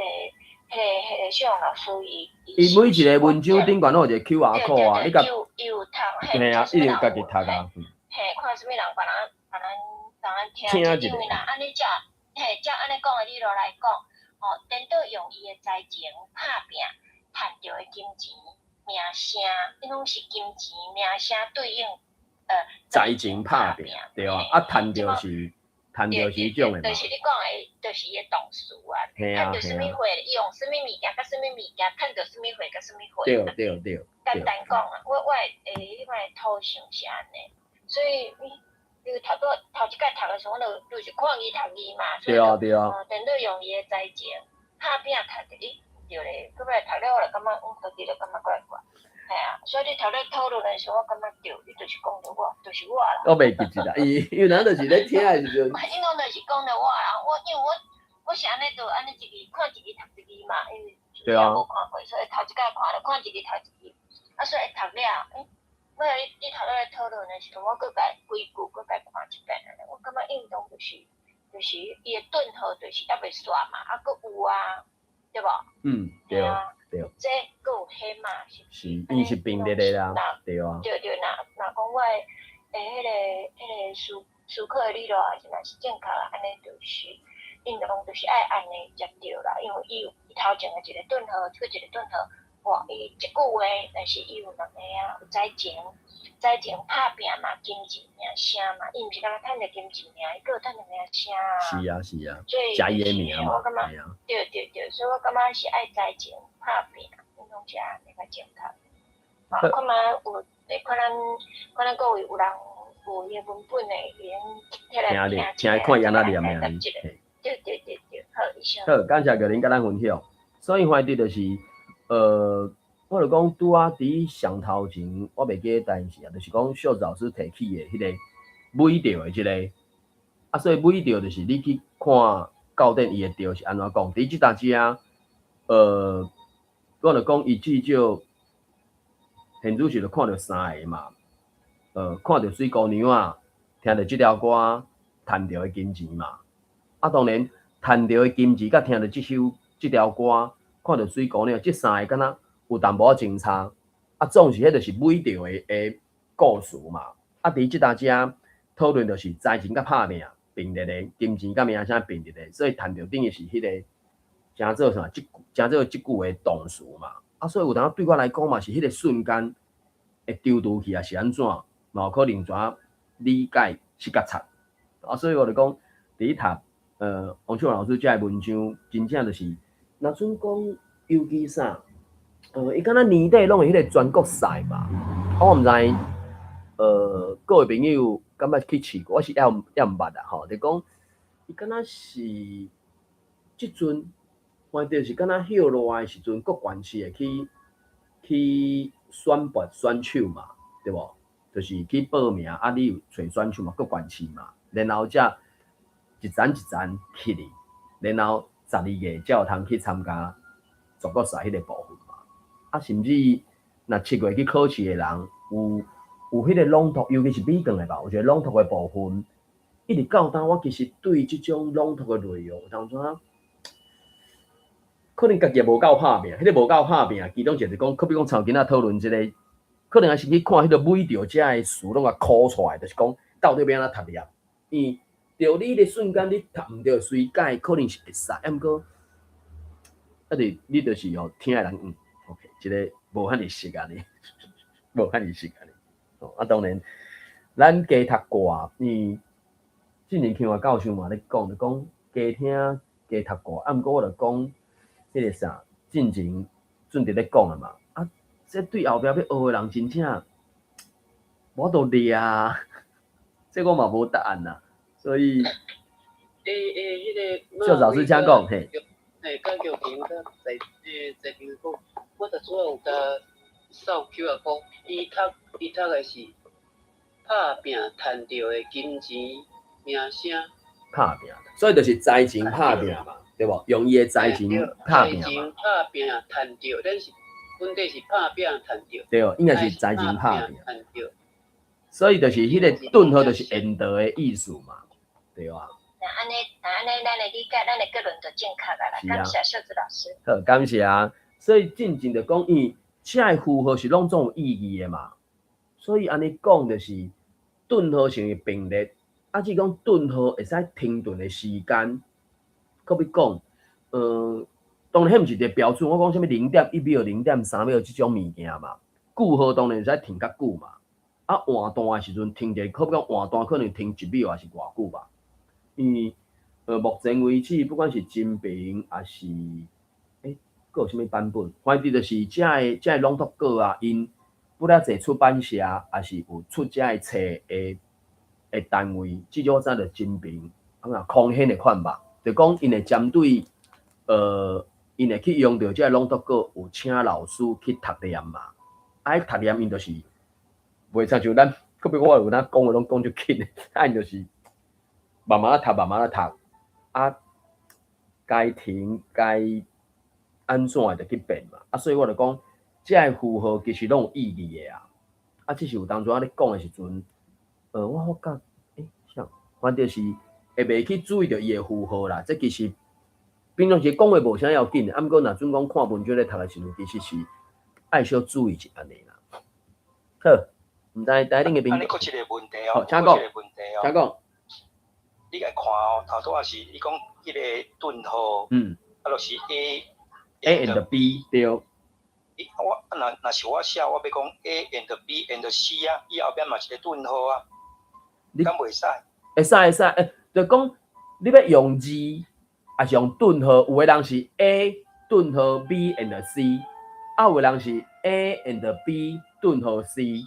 彼個秀榮老師伊。伊每一个文章頂懸攏有一個 QR code 啊，你共伊有讀，嘿啊，伊有家己讀啊。嘿，看啥物人幫咱幫咱幫咱聽，因為若按呢照嘿照按呢講的理路來講，吼，顛倒用伊的才情拍拚，趁著的金錢名聲，彼攏是金錢名聲對應。才情拍拚，對啊，啊，趁著是趁著是彼種的嘛。就是你講的，就是伊的動詞啊。趁著啥物貨，伊用啥物物件，佮啥物物件，趁著啥物貨，佮啥物貨。對對對。簡單講啊，我的彼款的圖像是按呢，所以你頭拄頭一擺讀的時候，我就是看伊讀字嘛。對啊對啊。顛倒用伊的才情拍拚趁著，咦，對咧，閣擺讀了我就感覺，家己就感覺怪怪。嘿啊，所以你頭咧討論的時候，我感覺對，你就是講著我，就是我啦。我袂記得啦，伊因為咱就是咧聽的時陣。伊攏就是講著我啦，我因為我是按呢就按呢一字看一字讀一字嘛，因為也無看過，所以頭一擺看就看一字讀一字，啊，所以讀了，欸，尾仔你頭咧討論的時陣，我閣共規句閣共看一遍，我感覺應當就是伊的頓號就是猶未煞嘛，啊，閣有啊，對無？嗯，對。對，這閣有彼嘛？是，是，伊是並列的啦，對啊。對對，若講我的彼個思考的理路也是若是正確啊，按呢就是，應當就是愛按呢才對啦，因為伊有伊頭前的一個頓號，這個一個頓號，哇，伊一句話，但是伊有兩个啊，有才情，才情拍拚嘛，金錢名聲嘛，伊毋是干焦趁著金錢爾，伊閣有趁著名聲啊。是啊是啊，所以食伊的名嘛，我感覺，對對對，所以我感覺是愛才情拍拚，應當是按呢較正確。啊，看覓有，看咱各位有人有伊的文本的，會用摕來聽聽看伊按怎念的。對對對對，好，以上。好，感謝玉玲佮咱分享。所以反正就是，我就講拄仔佇上頭前，我袂記得代誌啊，就是講秀子老師提起的彼個尾著的這个，啊，所以尾著就是你去看到底伊的著是按怎講。佇這搭遮，我就講伊至少現主時就看著三个嘛，看著媠姑娘仔，聽著這條歌，趁著的金錢嘛。啊，當然，趁趁著的金錢，佮聽著這首這條歌，看著水姑娘，這三个敢若有淡薄仔相差。啊，總是彼就是美著的故事嘛。啊，佇這搭遮討論就是才情佮拍拚並列的，金錢佮名聲並列的，所以趁著等於是彼个誠做啥？這誠做這句的動詞嘛。啊，所以有當對我來講嘛，是彼個瞬間會丟拄去，抑是按怎，嘛有可能怎理解是較差。啊，所以我就講，佇讀王秀老師這个文章，真正就是，若準講尤其啥，伊敢若年底攏會彼個全國賽嘛，我毋知，各位朋友敢捌去試過，我是猶毋捌啦吼，就講伊敢若是這陣，反正是敢若歇熱的時陣，各縣市會去選拔選手嘛，對無？就是去報名，啊，你有揣選手嘛，各縣市嘛，然後才一層一層起去，然後12月才有通去參加全國賽彼個部分嘛。啊，甚至若7月去考試的人，有彼個朗讀，尤其是美卷的吧，有一個朗讀的部分，一直到今我其實對這種朗讀的內容，有當陣可能家己也無夠拍拚，彼個無夠拍拚，其中一個就講，可比講像今仔討論這個，可能還是去看彼個美著遮的詞攏共考出來，就是講到底欲按怎讀念。因為著你的瞬間，你讀毋著隨改，可能是會使，啊毋過，啊就你就是予聽的人OK，這個無遐爾熟按呢，無遐爾熟按呢。哦，啊當然，咱加讀歌，因為之前聽我教授嘛咧講，就講加聽加讀歌，啊毋過我就講彼個啥，進前準佇咧講的嘛，啊，這對後壁欲學的人真正無法度掠啊，這我嘛無答案啦，所以，欸，彼個秀老師請講，嘿。嘿，甲玉萍佮在場講，我就主要有共掃 QR code，伊讀的是拍拚趁著的金錢名聲。拍拚，所以就是才情拍拚嘛，對無？用伊的才情拍拚嘛。才情拍拚趁著，咱是本底是拍拚趁著。對，應該是才情拍拚。趁著。所以就是彼個頓號就是 and 的意思嘛，對吧？那按呢，那按呢，咱的理解，咱的結論就正確啊啦。感謝秀子老師。好，感謝啊。所以進前就講，因為這个符號是攏總有意義的嘛，所以按呢講就是頓號成為並列，啊，只講頓號會使停頓的時間，閣欲講，當然彼毋是一個標準，我講啥物0.1秒、0.3秒這種物件嘛，句號當然會使停較久嘛，啊換段的時陣停一個，可比講換段可能停1秒抑是偌久吧，因為目前為止，不管是真平抑是閣有啥物版本，反正就是這个朗讀稿啊，𪜶不了濟出版社，抑是有出這个冊的單位，至少我知著真平，啊空顯的款吧，就講𪜶會針對，𪜶會去用著這个朗讀稿，有請老師去讀念嘛，啊，彼讀念𪜶就是袂親像咱，可比我有當講話攏講足緊的，啊，𪜶就是慢慢仔讀，慢慢仔讀，啊，該停該按怎的就去變嘛，啊，所以我就講，這个符號其實攏有意義的啊，啊，只是有當陣仔咧講的時陣，我發覺，啥，反正是會袂去注意著伊的符號啦，這其實平常時講話無啥要緊，啊，毋過若準講看文章咧讀的時陣，其實是愛小注意一下按呢啦。好，毋知台頂的朋友，按呢閣一個問題哦，好，請講，閣一個問題哦，請講。你來看哦，頭拄仔是你講彼個頓號，啊，就是 A A and B 對。我若是我寫，我欲講 A and B and C 啊，伊後壁嘛一個頓號啊，敢袂使？會使會使，就講你欲用字，抑是用頓號？有的人是 A 頓號 B and C，啊，有的人是 A and B 頓號 C，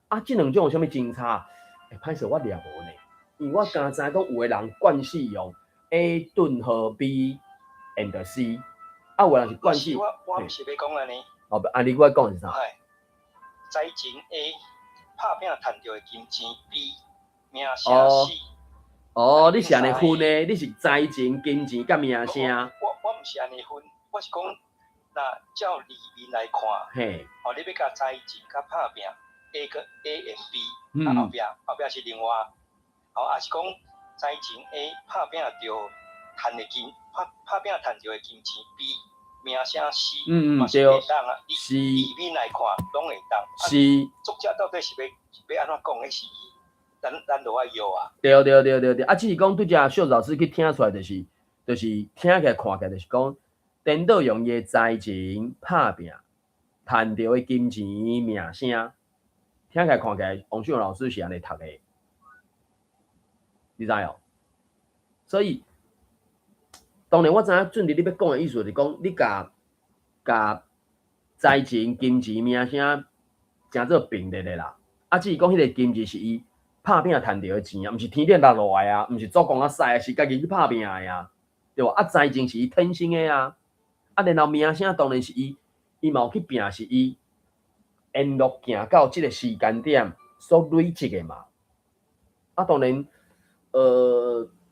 啊，這兩種有啥物真差？欸，歹勢我掠無呢，因為我敢知講有的人慣勢用 A 頓號 B and C，啊，有的人是慣勢。我毋是欲講按呢。哦，啊，你閣講是啥？係，才情 A 拍拚趁著的金錢 B 名聲 C。哦，你是按呢分的，你是才情、金錢佮名聲。我毋是按呢分，我是講，若照字面來看，哦，你欲共才情佮拍拚 A 佮 A and B，啊後壁是另外，哦，抑是講才情 A 拍拚著趁的金拍拍拼趁著的金錢，比名聲是嘛是會當啊。字面來看，攏會當。作者到底是欲按怎講？彼是咱著愛搖啊。對對對對對，啊，只是講對這秀老師去聽出來，就是聽起來看起來，就是講顛倒用伊的才情拍拼，趁著的金錢名聲，聽起來看起來，王秀老師是按呢讀的，你知無？所以當然我知影準佇你欲講的意思，就是講你共共才情、金錢、名聲，誠做並列的啦。啊，只是講彼個金錢是伊拍拼趁著的錢啊，毋是天頂落落來啊，毋是祖公仔使，是家己去拍拼的啊，對無？啊，才情是伊天生的啊，啊，然後名聲當然是伊，伊嘛有去拼，是伊沿路行到這個時間點所累積的嘛。啊，當然，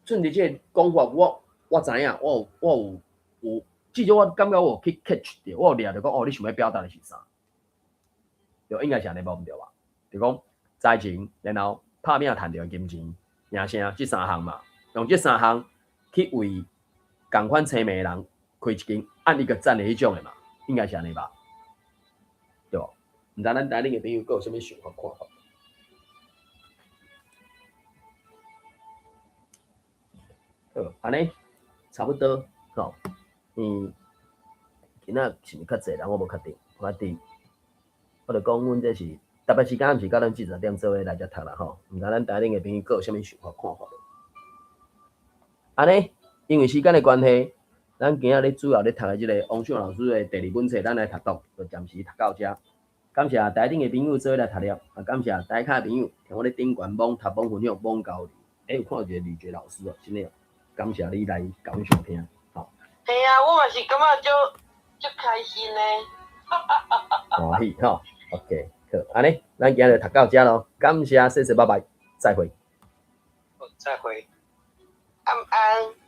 順著這個講法，我知影，我有，至少我感覺我有去 catch 著，我有掠著講，哦，你想欲表達的是啥？對，應該是按呢無毋對吧？就講才情，然後拍拼趁著金錢、名聲，這三項嘛，用這三項去為仝款青名的人開一間按一個讚的彼種的嘛，應該是按呢吧？對無？毋知咱台頂的朋友閣有啥物想法看法？好，按呢差不多吼。今仔是毋是較濟人？我無確定，反正我就講，阮這是特別時間，毋是佮咱四十點做伙來遮讀啦吼。毋知咱台頂的朋友閣有啥物想法看法？按呢，因為時間的關係，咱今仔日主要咧讀的這个王秀老師的第二本冊，咱來讀讀，就暫時讀到遮。感謝台頂的朋友做伙來讀了，啊，感謝台跤的朋友聽我咧頂懸網讀網分享網交流。欸，有看到一個呂捷老師哦，真的，感謝你來共阮相聽，吼。嘿啊，我嘛是感覺足足開心的。歡喜吼，OK，好，按呢，咱今仔日讀到遮囉，感謝，謝謝，拜拜，再會。好，再會。晚安。